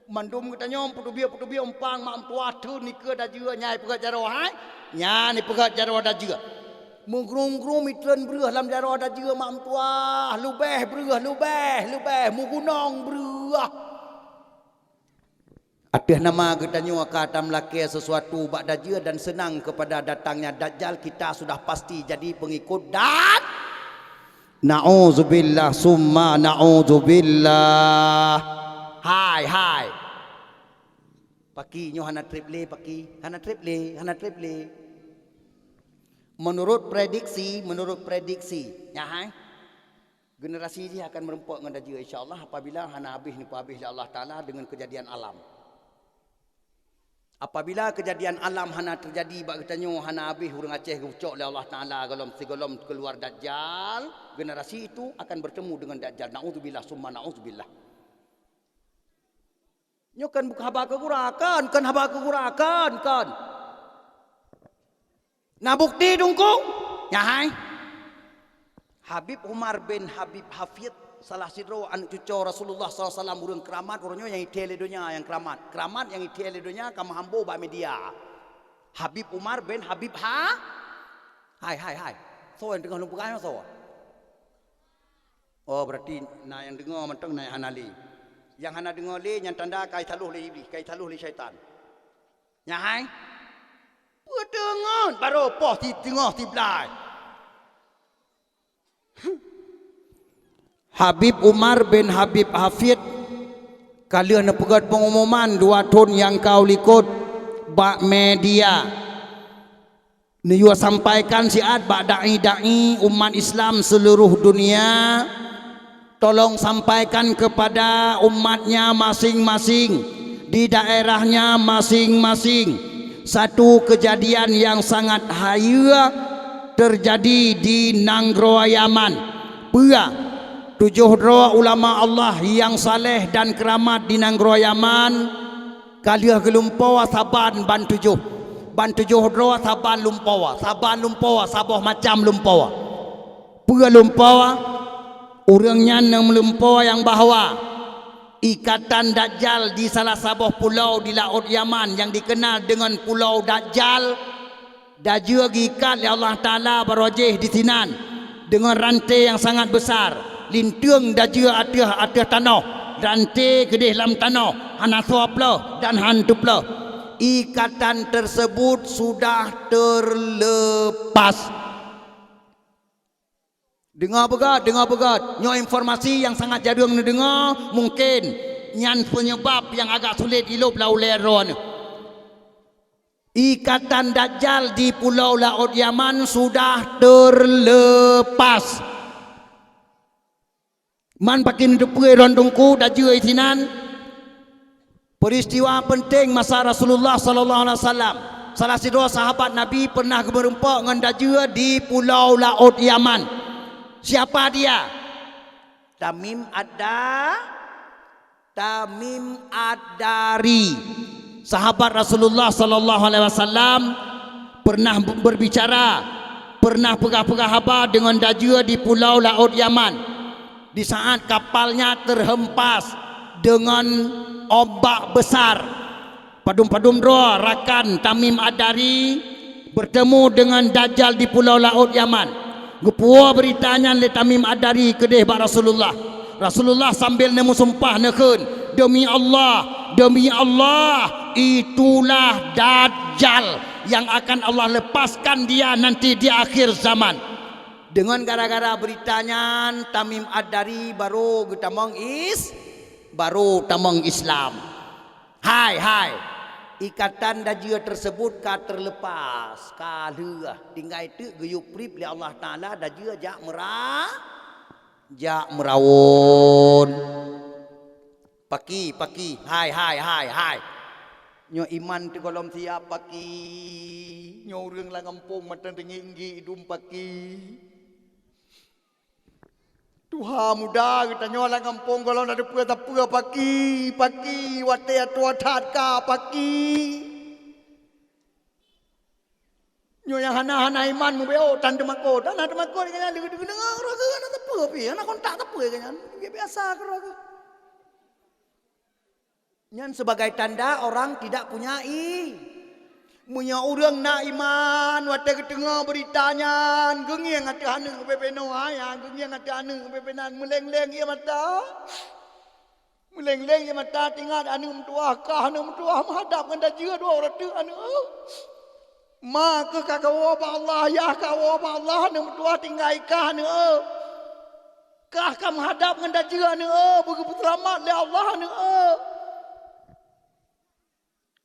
Mandum geutanyoe peuteubiet-peuteubiet umpang mak meutuwah theun ikeue dajue, nyan ipeugét jaroe hai, nyan ipeugét jaroe dajue. Meugrum-grum itreun breueh lam jaroe dajue mak meutuwah, leubeh breueh, leubeh, leubeh, meugunong breueh. Ateueh nama geutanyoe ka tameulakée sesuatu bak dajue dan seunang keupada datangnya Dajjal, kita sudah pasti jadi peungikut dan, naudzubillah summa naudzubillah. Hai, hai. Paki nyoe hana treb lé, paki. Hana treb lé, hana treb lé. Menurut prediksi, menurut prediksi, nyan hai. Generasi jih akan meureumpok ngon dajue, insya Allah, apabila hana habéh neupeuhabéh lé Allah Taala deungon keujadian alam. Apabila keujadian alam hana teujadi bak geutanyoe, hana habéh ureuëng Aceh geucok lé Allah Taala gohlom sigohlom keuluar Dajjal, generasi itu akan bertemu dengan Dajjal. Naudzubillah summa naudzubillah. Nyoe kan bukan haba keugura, kan, kan haba keugura, kan, kan. Na bukti dungkung? Nyan hai. Habib Umar bin Habib Hafid, salah sidroe aneuëk cucoe Rasulullah sallallahu alaihi wasallam, ureuëng keuramat, ureuëng nyoe nyang ithée lé donya nyang keuramat. Keuramat nyang ithée lé donya ka meuhambo bak media. Habib Umar bin Habib Ha-, hai, hai, hai. Soe nyang teungoh lôn peugah nyoe soe? Oh, berarti na nyang deungoe mantong na nyang hana lé. Nyang hana deungoe lé nyan tanda ka italoh lé Iblih, ka italoh lé syaitan. Nyan hai? Peuteungon barô poh si teungoh siblaih. Habib Umar bin Habib Hafid ka lheueh neupeugét peungumuman dua thon nyang ka u likot. bak media. Neuyue sampaikan siat bak dai-dai umat Islam seluruh dunia, tolong sampaikan kepada umatnya masing-masing di daerahnya masing-masing satu kejadian yang sangat hayeue terjadi di nanggroe Yaman. Peue? Tujoh droe ulama Allah yang saleh dan keramat di nanggroe Yaman ka lheueh geulumpoe saban ban tujoh. Ban tujoh droe saban lumpoe, saban lumpoe, saboh macam lumpoe. Peue lumpoe? Ureuëng nyan na meulumpoe nyang bahwa ikatan Dajjal di salah saboh pulau di laôt Yaman nyang dikenal deungon Pulau Dajjal, dajue geuikat lé Allah Taala baroe jih disinan deungon ranté nyang sangat besar, linteung dajue ateueh, ateueh tanoh, ranté keudeh lam tanoh, hana soe plôh dan han teuplôh. Ikatan tersebut sudah terlepas. Deungoe beugét, deungoe beugét. Nyoe informasi nyang sangat jareueng neudeungoe, mungken nyan peunyeubab nyang agak sulet ilôb lam ulée droeneuh. Ikatan Dajjal di pulau laôt Yaman sudah terlepas. Man pakri neuteupeue droe teungku dajue isinan? Peristiwa penting masa Rasulullah sallallahu alaihi wasallam. Salah sidroe sahabat Nabi pernah geumeureumpok ngon dajue di pulau laôt Yaman. Siapa dia? Tamim Ad-Da-, Tamim Ad-Dari. Sahabat Rasulullah sallallahu alaihi wasallam pernah berbicara, pernah peugah-peugah haba deungon dajue di pulau laôt Yaman. Di saat kapalnya terhempas deungon ombak besar, padum-padum droe rakan Tamim Ad-Dari bertemu deungon Dajjal di pulau laôt Yaman. Geupuwoe beurita nyan lé Tamim Ad-Dari keudeh bak Rasulullah. Rasulullah sambil neumeusumpah neukheun, "Demi Allah, demi Allah, itulah Dajjal yang akan Allah lepaskan dia nanti di akhir zaman." Deungon gara-gara beurita nyan, Tamim Ad-Dari barô geutamong is-, barô tamong Islam. Hai, hai, ikatan dajue tersebut ka terlepas, ka lheueh, tinggai teuk geuyue prib lé Allah Taala dajue jak meura-, jak meurawon. Pakri, pakri, hai, hai, hai, hai. Nyoe iman teugohlom siap pakri. Nyoe ureuëng lam gampông mata teungiek-ngiek idum pakri. Tuha muda geutanyoe lam gampông gohlom na teupeue-teupeue pakri, pakri, watée atoe that ka pakri. Nyoe nyang hana-hana iman mubeok tan teumakot, hana teumakot geuh nyan leudeungoe roh geuh hana teupeue pih, hana kontak teupeue geuh nyan, biasa keudroe geuh. Nyan sebagai tanda orang tidak punya i-, meunyoe ureuëng na iman, watée geuteungoh beurita nyan, geungieng ateueh aneuëk ubé-bé nyoe, hai, geungieng ateueh aneuëk ubé-bé nyan, meuleng-leng ié mata. Meuleng-leng ié mata teuingat aneuëk meutuwah, kah aneuëk meutuwah meuhadab ngon dajue dua uroe teuk aneuëk. Ma keuh ka kawoe bak Allah, yah kawoe bak Allah, aneuëk meutuwah tinggai kah aneuëk. Kah ka meuhadab ngon dajue aneuëk, beugeupeuselamat lé Allah aneuëk.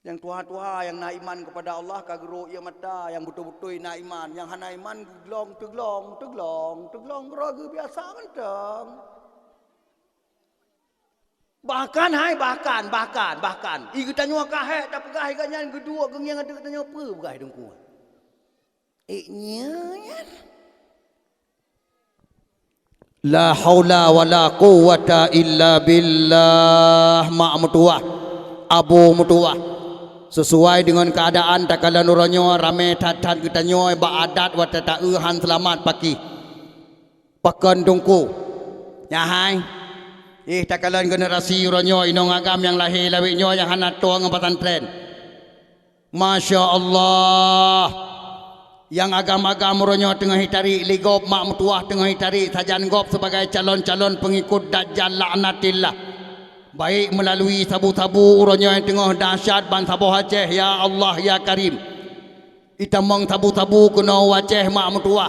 Nyang tuha-tuha nyang na iman keupada Allah ka geurok ié mata, nyang beutôi-beutôi na iman, nyang hana iman geuglong teuglong, teuglong, teuglong keudroe geuh biasa mantong. Bahkan hai, bahkan, bahkan, bahkan, i geutanyoe ka hék tapeugah i geuh nyan geuduek geungieng ateueh geutanyoe peue peugah i teungku. Ék nyoe nyan. La haula wala quwwata illa billah, mak meutuwah, abu meutuwah. Sesuai deungon keuadaan takalon uroe nyoe ramé that-that geutanyoe bak adat watée taeu han seulamat pakri. Pakon teungku? Nyan hai. Ih, takalon generasi uroe nyoe inong agam nyang lahé lawét nyoe nyang hana toe ngon pesantren. Masya Allah. Nyang agam-agam uroe nyoe teungoh jitarék lé gob, mak meutuwah teungoh jitarék sajan gob sebagai calon-calon peungikut Dajjal laknatillah. Baik meulalui sabu-sabu uroe nyoe teungoh dahsyat bansaboh Aceh, ya Allah, ya Karim. Itamong sabu-sabu keunoe u Aceh mak meutuwah.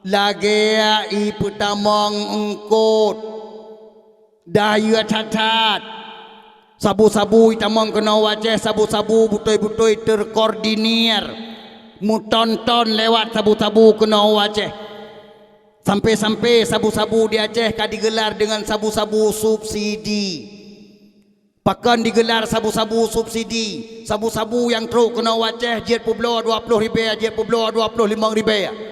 Lagée ipeutamong eungkot. Dayeuh that-that. Sabu-sabu itamong keunoe u Aceh, sabu-sabu beutôi-beutôi terkoordinir, meuton-ton lewat sabu-sabu keunoe u Aceh. Sampai-sampai sabu-sabu di Aceh ka digelar dengan sabu-sabu subsidi. Pakon digelar sabu-sabu subsidi? Sabu-sabu nyang trok keunoe u Aceh jeuet peubloe dua ploh ribèe, jeuet peubloe dua ploh limong ribèe.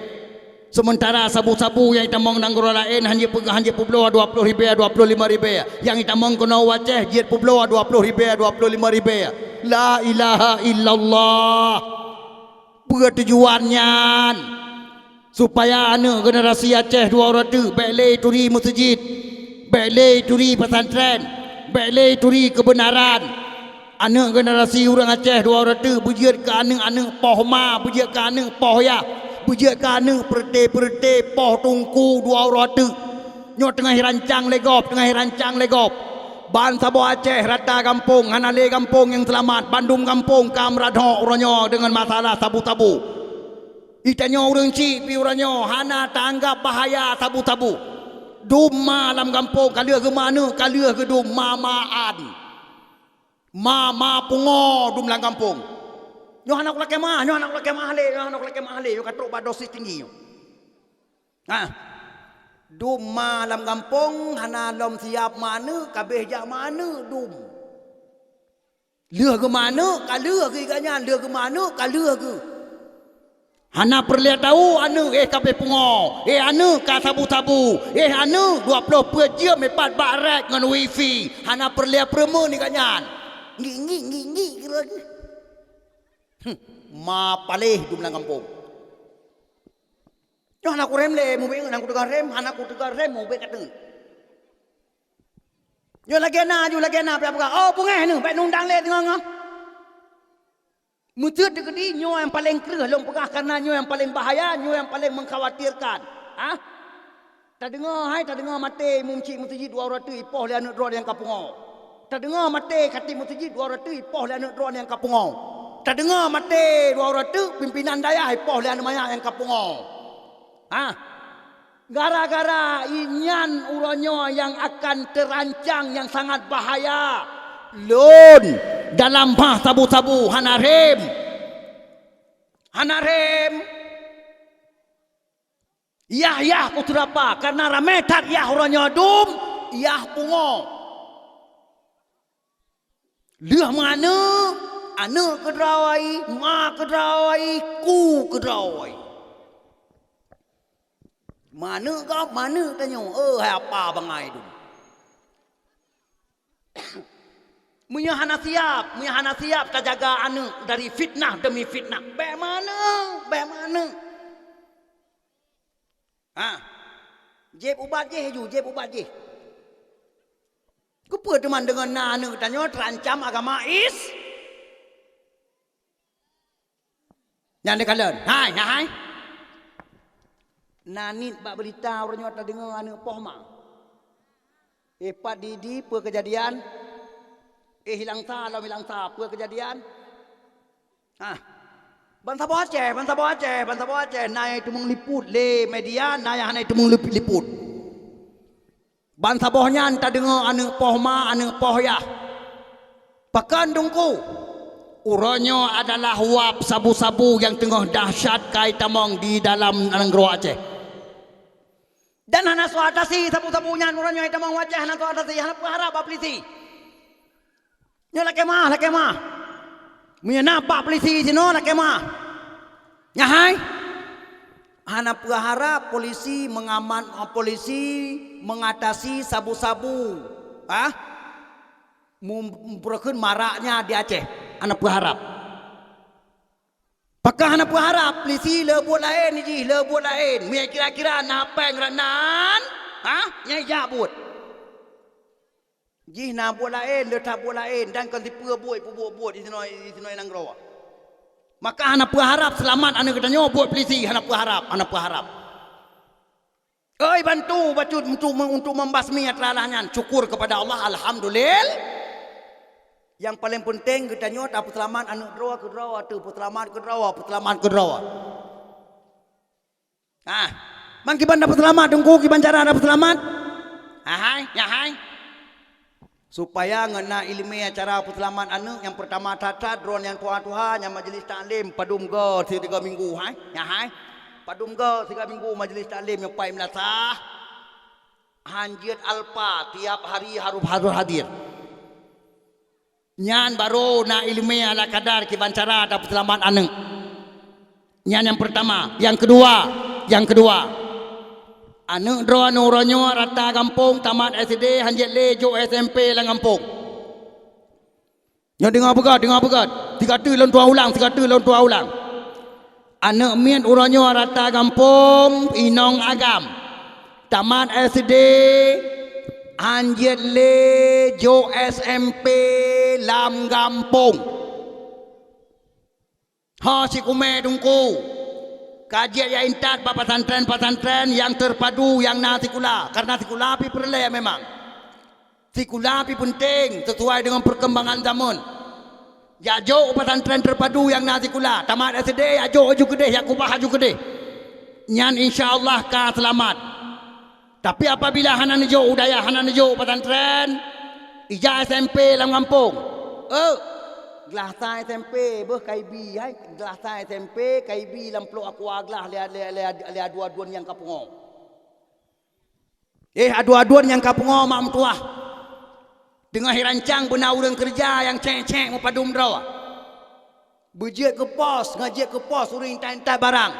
Sementara sabu-sabu nyang itamong nanggroe laén hana peugah, hana peubloe dua ploh ribèe, dua ploh limong ribèe. Nyang itamong keunoe u Aceh jeuet peubloe dua ploh ribèe, dua ploh limong ribèe. La ilaha illallah. Peue tujuan nyan? Supaya aneuk generasi Aceh dua uroe teuk bèk lé turi meuseujid, bèk lé turi pesantren, bèk lé turi keubeunaran. Aneuk generasi ureueng Aceh dua uroe teuk beujeuet keu aneuk-aneuk poh ma, beujeuet keu aneuk poh yah, beujeuet keu aneuk peureute-peureute poh teungku dua uroe teuk. Nyoe teungoh irancang lé gob, teungoh irancang lé gob. Bansaboh Aceh rata gampông, hana lé gampông nyang seulamat, bandum gampông ka meuradok uroe nyoe deungon masalah sabu-sabu. Geutanyoe ureueng chik pih uroe nyoe hana taanggab bahaya sabu-sabu. Dum ma lam gampông ka lheueh geumeuaneuk, ka lheueh geudum ma-maan. Ma-ma pungo dum lam gampông. Nyoe hana kulakèe ma, nyoe hana kulakèe ma lé, nyoe hana kulakèe ma lé, nyoe ka trok bak dosis tinggi nyoe. Nah, dum ma lam gampông hana lom siap meuaneuk, ka abéh jak meuaneuk dum. Lheueh geumeuaneuk ka lheueh geuh gobnyan, lheueh geumeuaneuk ka lheueh geuh. Hana peureulèe tau aneuk, eh, ka abéh pungo, eh, aneuk ka sabu-sabu, eh, aneuk dua ploh peuet jeuem ipat bak rèk ngon wifi. Hana peureulèe peureumeun gobnyan. Ngi, ngi, ngi, ngi, kira geuh. Hmm, ma paléh dum lam gampông. Nyoe hana kurem lé, mubék ngon hana kuteuka rem, hana kuteuka rem, mubék kateun. Nyoe lagèe na, nyoe lagèe na, peugah, "Oh, beungéh neuh, bèk nundang lé teungoh-ngoh." Meuteut teukeudi nyoe nyang paleng kreueh lôn peugah, karena nyoe nyang paleng bahaya, nyoe nyang paleng mengkhawatirkan. Ah? Tadeungoe, hai, tadeungoe maté imeum chik meuseujid dua uroe teuk ipoh lé aneuk droe nyang ka pungo. Tadeungoe maté khatib meuseujid dua uroe teuk ipoh lé aneuk droe nyang ka pungo. Tadeungoe maté dua uroe teuk pimpinan dayah ipoh lé aneuk manyak nyang ka pungo. Ah? Gara-gara nyan uroe nyoe nyang akan teurancang nyang sangat bahaya. Lôn dalam bah sabu-sabu hana rem. Hana rem. Yah-yah kuteurapa, karena ramé that yah uroe nyoe dum, yah pungo. Lheueh meuaneuk, aneuk keudroe, ma keudroe, ku keudroe. Meuaneuk gob, meuaneuk tanyoe, eh, hai apa bangai dum. Meunyoe hana siap, meunyoe hana siap tajaga aneuk dari fitnah demi fitnah, bèk meuaneuk, bèk meuaneuk. Ha. Jieb ubat jih laju, jieb ubat jih. Keupeue teuma deungon na aneuk tanyoe teurancam agama Is-, nyan dikalon. Hai, hai, hai. Na niet bak beurita uroe nyoe tadeungoe aneuk poh ma. Eh, pat di, di, peue keujadian? Eh, i Langsa, lom i Langsa, peue keujadian? Ah. Bansaboh Aceh, bansaboh Aceh, bansaboh Aceh, na nyang teumeung liput lé media, na nyang hana teumeung lip-, liput. Bansaboh nyan tadeungoe aneuk poh ma, aneuk poh yah. Pakon Teungku? Uroe nyoe adalah wab sabu-sabu nyang teungoh dahsyat ka itamong di dalam nanggroe Aceh. Dan hana soe atasi sabu-sabu nyan uroe nyoe itamong u Aceh, hana soe atasi, hana peuharab bak polisi. Nyoe lakèe meu'ah, lakèe meu'ah. Meunyoe na bak polisi sinoe, lakèe meu'ah. Nyan hai. Hana peuharab polisi mengaman, polisi mengatasi sabu-sabu. Hah? Mem-, mempeureukeun maraknya di Aceh. Hana peuharab. Pakon hana peuharab, polisi le buet laén jih, le buet laén. Meunyo kira-kira na péng rot nan, ha? Nyang jak buet. Jih na buet laén, le that buet laén, dan kon sipeue buet, peubuet buet di sinoe, di sinoe nanggroe. Maka hana peuharab seulamat aneuk geutanyoe buet polisi, hana peuharab, hana peuharab. Oi, bantu bacut untuk, untuk membasmi atralah nyan. Syukur kepada Allah, alhamdulillah. Nyang paleng peunteng geutanyoe tapeuseulamat aneuk droe keudroe, teuh peuseulamat keudroe, peuseulamat keudroe. Ah, bang kiban tapeuseulamat, Teungku, kiban cara tapeuseulamat? Ahai, nyahai. Supaya ngon na ileumèe cara peuseulamat aneuk, nyang peurtama that-that droeneuh nyang tuha-tuha, nyang majlis taklim padum goe sigoe minggu, hai? Nyan, hai? Padum goe sigoe minggu majlis taklim nyang paih meulasah. Han jeuet alpa, tiap hari harôh, harôh hadir. Nyan barô na ileumèe ala kadar kiban cara tapeuseulamat aneuk. Nyan nyang peurtama. Nyang keudua, nyang keudua, aneuk droeneuh uroe nyoe rata gampông tamat S D, han jeuet lé jok S M P lam gampông. Nyoe deungoe beugöt, deungoe beugöt. Sigoe teuk lôn tuan ulang, sigoe teuk lôn tuan ulang. Aneuk miet uroe nyoe rata gampông inong agam. Tamat S D, han jeuet lé jok S M P lam gampông. Ho sikumè teungku, ka jeuet jak intat bak pesantren-pesantren nyang terpadu nyang na sikula, karena sikula pih peureulèe memang. Sikula pih peunteng sesuai deungon peurkembangan zamön. Jak jok u pesantren terpadu nyang na sikula, tamat S D, jak jok aju keudeh, jak kubah aju keudeh. Nyan insya Allah ka seulamat. Tapi apabila hana neujok u dayah, hana neujok u pesantren, ijak S M P lam gampông. Eh, glah sa S M P beuh kaibi, hai, glah sa S M P kaibi lam plôk aqua glah lé, lé, lé, lé aduen-aduen nyang ka pungo. Eh, aduen-aduen nyang ka pungo mak meutuwah. Deungoe rancang beuna ureuëng keureuja nyang cék-cék meupadum droe. Beujeuet keu pos, ngon jeuet keu pos ureuëng intat-intat barang.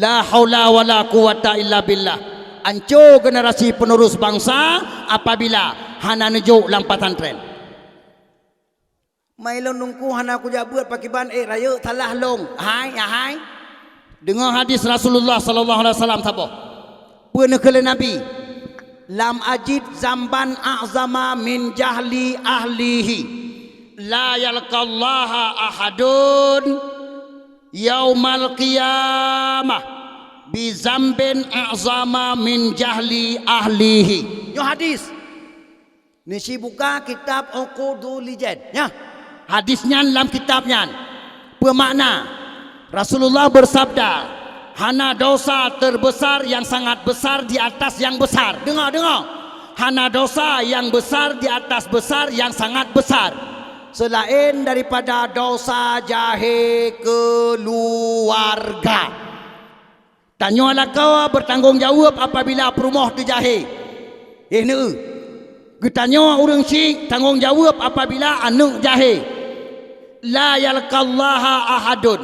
La haula wala quwwata illa billah. Anco generasi penerus bangsa apabila hana neujok lam pesantren. Mai lôn teungku hana kujak beuet pakriban ék rayeuk salah lôn. Hai, ya hai. Deungoe hadis Rasulullah sallallahu alaihi wasallam saboh. Peue neukheun lé Nabi, "Lam ajid zamban a'zama min jahli ahlihi. La yalqallaha ahadun yaumal qiyamah bi zambin a'zama min jahli ahlihi." Nyoe hadis. Neusibuka kitab Uqudul Lijan, nyan. Hadis nyan lam kitab nyan. Peue makna? Rasulullah bersabda, "Hana dosa terbesar yang sangat besar di atas yang besar." Deungoe, deungoe. "Hana dosa yang besar di atas besar yang sangat besar selain daripada dosa jahé keuluwarga." Tanyoe lakoe beutanggong jaweueb apabila peurumoh teujahé. Eh, neu. Geutanyoe ureuëng syiek tanggong jaweueb apabila aneuëk jahé. La yalqallaha ahadun.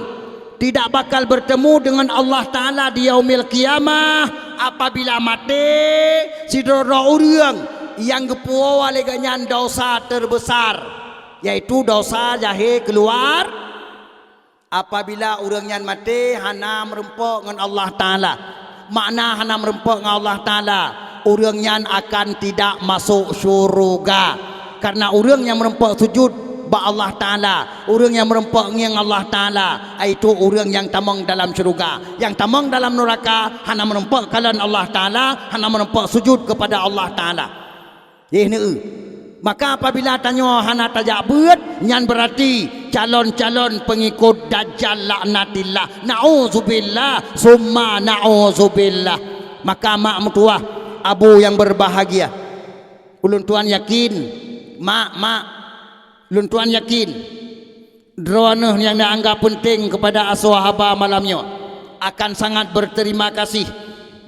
Tidak bakal bertemu dengan Allah Ta'ala di yaumil qiyamah apabila maté sidroe-droe ureuëng nyang geupuwoe lé geuhnyan dosa terbesar, yaitu dosa jahé keuluwar. Apabila ureuëng nyan maté hana meurumpok ngon Allah Ta'ala, makna hana meurumpok ngon Allah Ta'ala, ureuëng nyan akan tidak masuk syuruga. Karena ureuëng nyang meurumpok sujud bak Allah Ta'ala, ureuëng nyang meurumpok ngieng Allah Ta'ala, yaitu ureuëng nyang tamong dalam syuruga. Nyang tamong dalam nuraka hana meurumpok kalon Allah Ta'ala, hana meurumpok sujud kepada Allah Ta'ala. Yeh neu. Maka apabila tanyoe hana tajak beuet, nyan beurati calon-calon peungikot Dajjal laknatillah. Na'udzubillah, summa na'udzubillah. Maka mak meutuwah, abu nyang beurbahagia, ulôn tuan yakin, mak, mak, ulôn tuan yakin, droeneuh nyang neuanggap peunteng keupada asoe haba malam nyoe akan sangat berterima kasih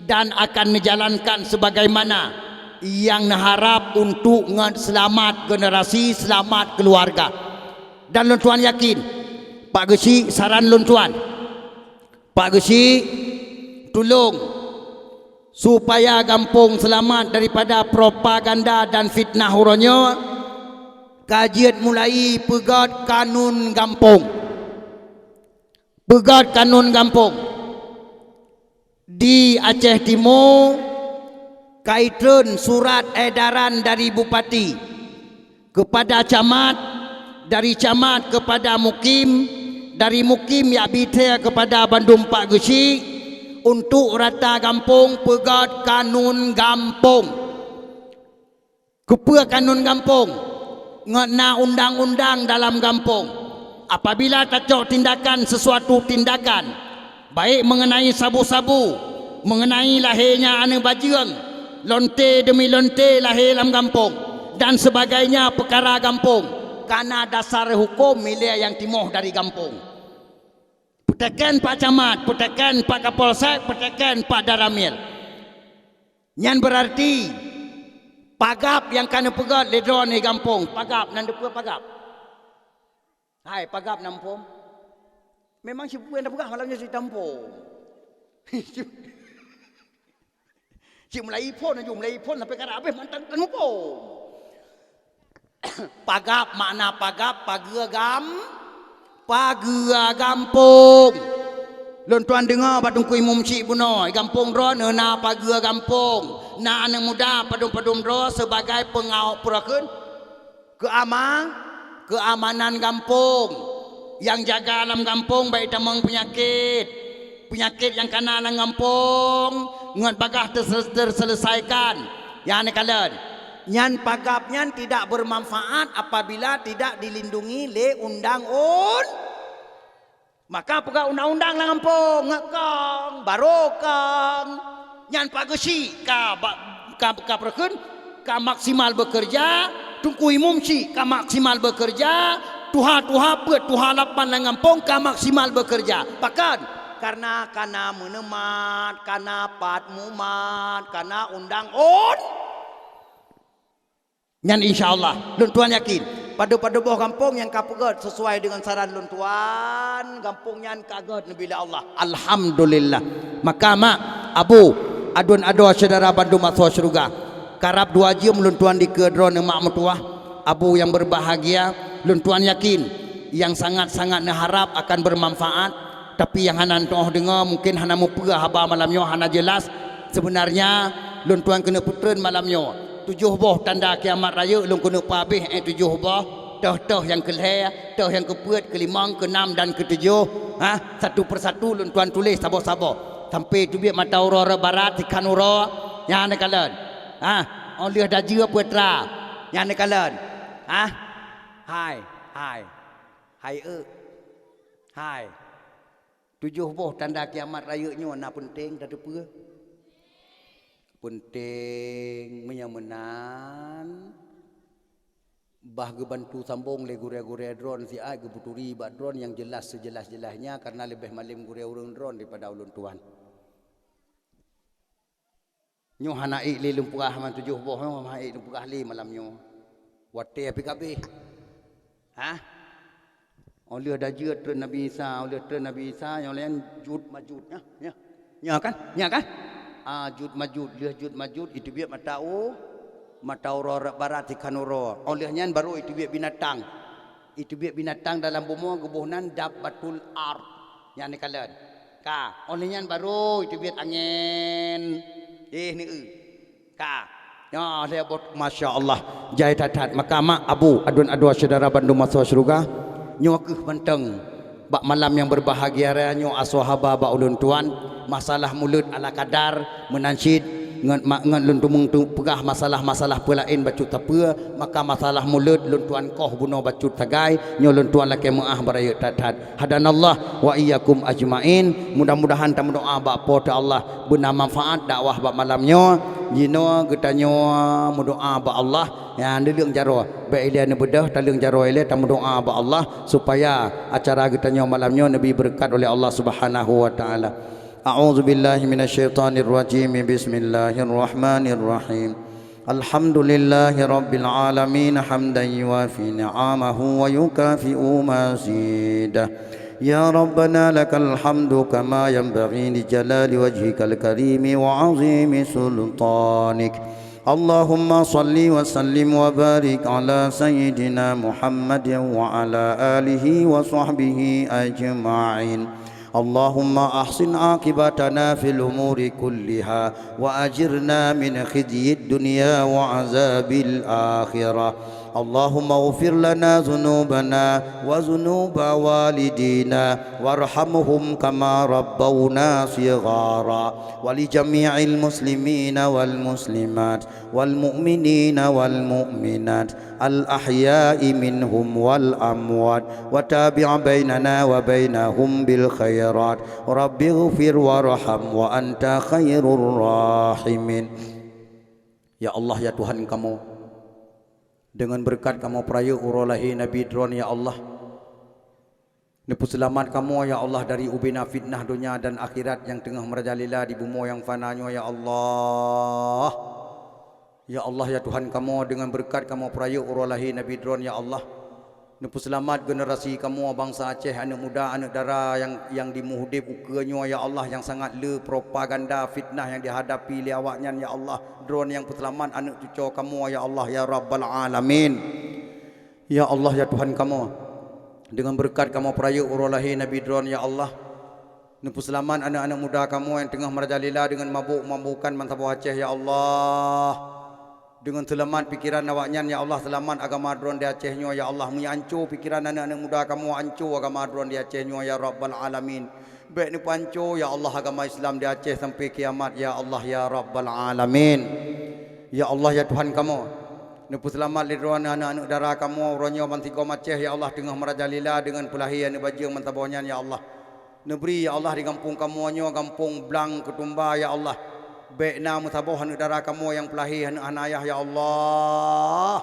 dan akan neujalankan sebagaimana nyang neuharab untuk ngon seulamat generasi, seulamat keuluwarga. Dan lôn tuan yakin, Pak Geuchik, saran lôn tuan, Pak Geuchik, tulông supaya gampông seulamat daripada propaganda dan fitnah uroe nyoe, ka jeuet mulai peugöt kanun gampông. Peugöt kanun gampông. Di Aceh Timu, ka itreun surat edaran dari bupati kepada camat, dari camat kepada mukim, dari mukim jak bithee kepada bandum Pak Geuchik, untuk rata gampông peugöt kanun gampông. Keupeue kanun gampông? Ngon na undang-undang dalam gampông. Apabila tacok tindakan sesuatu tindakan, baik mengenai sabu-sabu, mengenai lahé nyang aneuk bajeueng, lonte demi lonte lahé lam gampông, dan sebagainya peukara gampông, ka na dasar huköm milék nyang timoh dari gampông. Peuteken Pak Camat, peuteken Pak Kapolsek, peuteken Pak Danramil. Nyan beurarti pagab nyang ka neupeugét lé droeneuh gampông, pagab nan deupeue pagab. Hai, pagab na muphom? Memang sipeue nyang tapeugah malam nyoe cit tamuphom. Cit mulai phon laju, mulai phon sampai karab habéh mantong tamuphom. Pagab makna pagab, pageue gam-, pageue gampông. Lôn tuan deungoe bak Teungku Imum Syik bunoe, gampông droeneuh na pageue gampông, na aneuk muda padum-padum droe sebagai peungawa-, peue kheun? Keuama-, keuamanan gampông. Nyang jaga lam gampông bék tamong peunyakét. Peunyakét nyang kana lam gampông ngon bagaih terse-, terselesaikan. Nyang neukalon, nyan pagab nyan tidak bermanfaat apabila tidak dilindungi lé undang-und-, Maka peugah undang-undang lam gampông, ngon kong, barô kong. Nyan pageusyik ka ba-, ka, ka peue kheun, ka maksimal bekerja, Teungku Imum Syik ka maksimal bekerja, tuha-tuha peuet, tuha lapan lam gampông ka maksimal bekerja. Pakon? Karena kana meuneumat, kana pat mumat, kana undang-und-, Nyan insya Allah, lôn tuan yakin, padub-padub boh gampông nyang ka peugét sesuai deungon saran lôn tuan, gampông nyan ka gét neubi lé Allah. Alhamdulillah. Maka mak, abu, aduen adoe syedara bandum asoe syeuruga, karab dua jeuem lôn tuan dikeue droeneuh mak meutuwah. Abu nyang beureubahagia, lôn tuan yakin, nyang sangat-sangat neuharab akan beumanfaat. Tapi nyang hana neutoh deungoe, mungken hana mupeue haba malam nyoe, hana jeulaih. Seubeunarnya, lôn tuan keuneuk peutreun malam nyoe, tujoh boh tanda kiamat rayeuk lôn keuneuk peuhabéh, eh, tujoh boh, toh-toh nyang keulhée, toh nyang keupeuet, keulimong, keunam, dan keutujoh. Ha, satu persatu lôn tuan tuléh saboh-saboh. Sampai teubiet mata uroe rot barat, sikhan uroe, nyang neukalon. Ha, óh lheueh dajeue peutra, nyang neukalon. Ha, hai, hai, hai, eu, hai. Tujoh boh tanda kiamat rayeuk nyoe na peunteng tateupeue? Peunteng, meunyoe meunan, bah geubantu sambong lé gurée-gurée droen siat geupeuturi bak droen nyang jeulaih seujeulaih-jeulaihnya, kareuna leubeh malem gurée ureuëng droen daripada ulôn tuan. Nyoe hana ék lé lôn peugah, man tujoh boh nyoe hana ék lôn peugah lé malam nyoe. Watée pih ka abéh. Hah? Óh lheueh dajeue treun Nabi Isa, óh lheueh treun Nabi Isa, nyoe lé nyan Jud Majud, nyan, nyan. Nyan kan? Nyan kan? Ah, Jud Majud, lheueh Jud Majud, iteubiet mata u-, mata uroe rot barat sikhan uroe. Óh lheueh nyan barô iteubiet binatang. Iteubiet binatang dalam bumoe geuboh nan dabbatul ard. Nyan neukalon. Ka, óh lheueh nyan barô iteubiet angén. Eh, neueu. Ka. Nyoe lhée boh, masya Allah. Jai that-that. Maka mak, abu, aduen adoe syedara bandum asoe syeuruga, nyoe kheueh mantong bak malam nyang beureubahagia raya nyoe asoe haba bak ulôn tuan, masalah mulod ala kadar, meunan cit ngon ma-, ngon lôn tumeung tu peugah masalah-masalah peue laén bacut sapeue, maka masalah mulod lôn tuan koh bunoe bacut sagai, nyoe lôn tuan lakée meuáh beurayeuk that-that. Hadanallah wa iyyakum ajmain. Mudah-mudahan tameudoá bak Po teu Allah beuna manfaat dakwah bak malam nyoe. Jinoe geutanyoe meudoá bak Allah, nyang neuleueng jaroe. Bék ilée neubeudôh, taleueng jaroe ilée tameudoá bak Allah supaya acara geutanyoe malam nyoe neubi beureukat oleh Allah Subhanahu wa Taala. A'udzubillahi minasyaitonirrajim. Bismillahirrahmanirrahim. الحمد لله رب العالمين، حمدا يوافي نعمه ويكافئ مزيده. يا ربنا لك الحمد كما ينبغي لجلال وجهك الكريم وعظيم سلطانك. اللهم صل وسلم وبارك على سيدنا محمد وعلى آله وصحبه أجمعين. اللهم أحسن عاقبتنا في الأمور كلها وأجرنا من خزي الدنيا وعذاب الآخرة. اللهم اغفر لنا ذنوبنا وذنوب والدينا وارحمهم كما ربونا صغارا، ولجميع المسلمين والمسلمات والمؤمنين والمؤمنات الأحياء منهم والأموات، وتابع بيننا وبينهم بالخيرات. رب اغفر وارحم وأنت خير الراحمين. Ya Allah, ya Tuhan kamoe, Deungon beureukat kamoe peurayeuk uroe lahé Nabi Droen, ya Allah, neupeuseulamat kamoe, ya Allah, dari ubena fitnah donya dan akhirat nyang teungoh meurajalela di bumoe nyang fana nyoe, ya Allah. Ya Allah, ya Tuhan kamoe, deungon beureukat kamoe peurayeuk uroe lahé Nabi Droen, ya Allah, neupeuseulamat generasi kamoe bansa Aceh, aneuëk muda, aneuëk dara nyang, nyang di meuudeb ukeue nyoe, ya Allah, nyang sangat le propaganda fitnah nyang dihadapi lé awaknyan, ya Allah. Droen nyang peuseulamat aneuëk cucoe kamoe, ya Allah, ya Rabbal Alamin. Ya Allah, ya Tuhan kamoe, deungon beureukat kamoe peurayeuk uroe lahé Nabi Droen, ya Allah, neupeuseulamat aneuëk-aneuëk muda kamoe nyang teungoh meurajalela deungon mabök-mabökan bansaboh Aceh, ya Allah. Deungon seulamat pikeran awaknyan, ya Allah, seulamat agama Droen di Aceh nyoe, ya Allah. Meuanco pikeran aneuëk-aneuëk muda kamoe, anco agama Droen di Aceh nyoe, ya Rabbal Alamin. Bék neupeuanco, ya Allah, agama Islam di Aceh sampai kiamat, ya Allah, ya Rabbal Alamin. Ya Allah, ya Tuhan kamoe, neupeuseulamat lé Droen aneuëk-aneuëk dara kamoe uroe nyoe bansigom Aceh, ya Allah, teungoh meurajalela deungon peulahé aneuëk bajeueng bansaboh nyan, ya Allah. Neubri, ya Allah, di gampông kamoe nyoe gampông blang keutumba, ya Allah. Bék na meusaboh aneuëk dara kamoe nyang peulahé aneuëk hana ayah, ya Allah.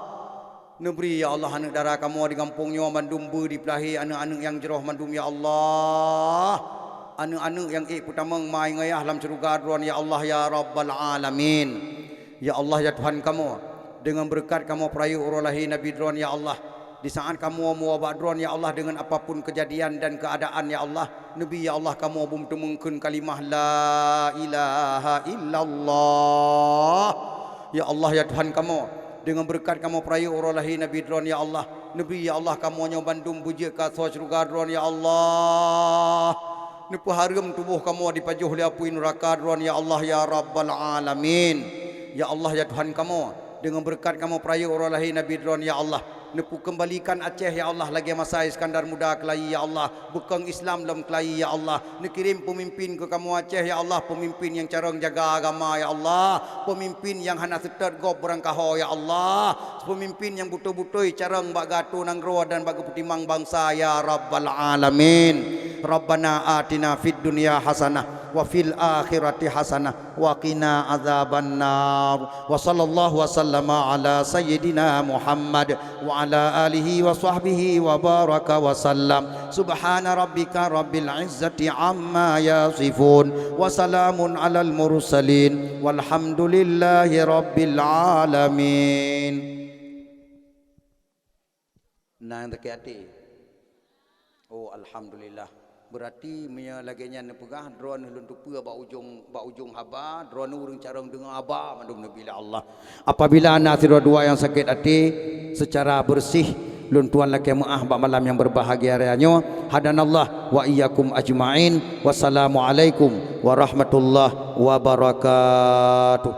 Neubri, ya Allah, aneuëk dara kamoe di gampông nyoe mandum beu dipeulahé aneuëk-aneuëk nyang jroh mandum, ya Allah. Aneuëk-aneuëk nyang ék peutamong ma ngon ayah lam syeuruga Droen, ya Allah, ya Rabbal Alamin. Ya Allah, ya Tuhan kamoe, deungon beureukat kamoe peurayeuk uroe lahé Nabi Droen, ya Allah. Di saat kamoe meuwoe bak Droen, ya Allah, deungon apapun keujadian dan keuadaan, ya Allah, Nabi, ya Allah, kamoe beumeuteumong kheun kalimah la ilaha illallah. Ya Allah, ya Tuhan kamoe, deungon beureukat kamoe peurayeuk uroe lahé Nabi Droen, ya Allah, Nabi, ya Allah, kamoe nyoe bandum beujeuet keu asoe syeuruga Droen, ya Allah. Neupeuhareuem tuboh kamoe dipajoh lé apui nuraka Droen, ya Allah, ya Rabbal Alamin. Ya Allah, ya Tuhan kamoe, deungon beureukat kamoe peurayeuk uroe lahé Nabi Droen, ya Allah, neupeukeumbalikan Aceh, ya Allah, lagée masa Iskandar Muda keulayi, ya Allah. Beukong Islam lom keulayi, ya Allah. Neukirém peumimpin keu kamoe Aceh, ya Allah, peumimpin nyang carông jaga agama, ya Allah, peumimpin nyang hana seutôt gob beurangkaho, ya Allah, peumimpin nyang beutôi-beutôi carông bak geuatoe nanggroe dan bak geupeutimang bansa, ya Rabbal Alamin. Rabbana atina fid dunya hasanah wa fil akhirati hasanah wa qina adzabannar. Wa sallallahu wa sallama ala sayyidina Muhammad wa ala alihi wa sahbihi wa baraka wa sallam. Subhana rabbika rabbil izzati amma yasifun. Wa salamun alal mursalin. Walhamdulillahi rabbil alamin. Na nyang sakét até? Oh, alhamdulillah. Beurati meunyoe lagée nyan neupeugah, droeneuh lôn teupeue bak ujong, bak ujong haba, droeneuh ureuëng carông deungoe haba mandum neubi lé Allah. Apabila na sidroe dua nyang sakét até, seucara beureuséh, lôn tuan lakée meuáh bak malam nyang beureubahagia raya nyoe. Hadanallah wa iyyakum ajma'in. Wassalamualaikum warahmatullahi wabarakatuh.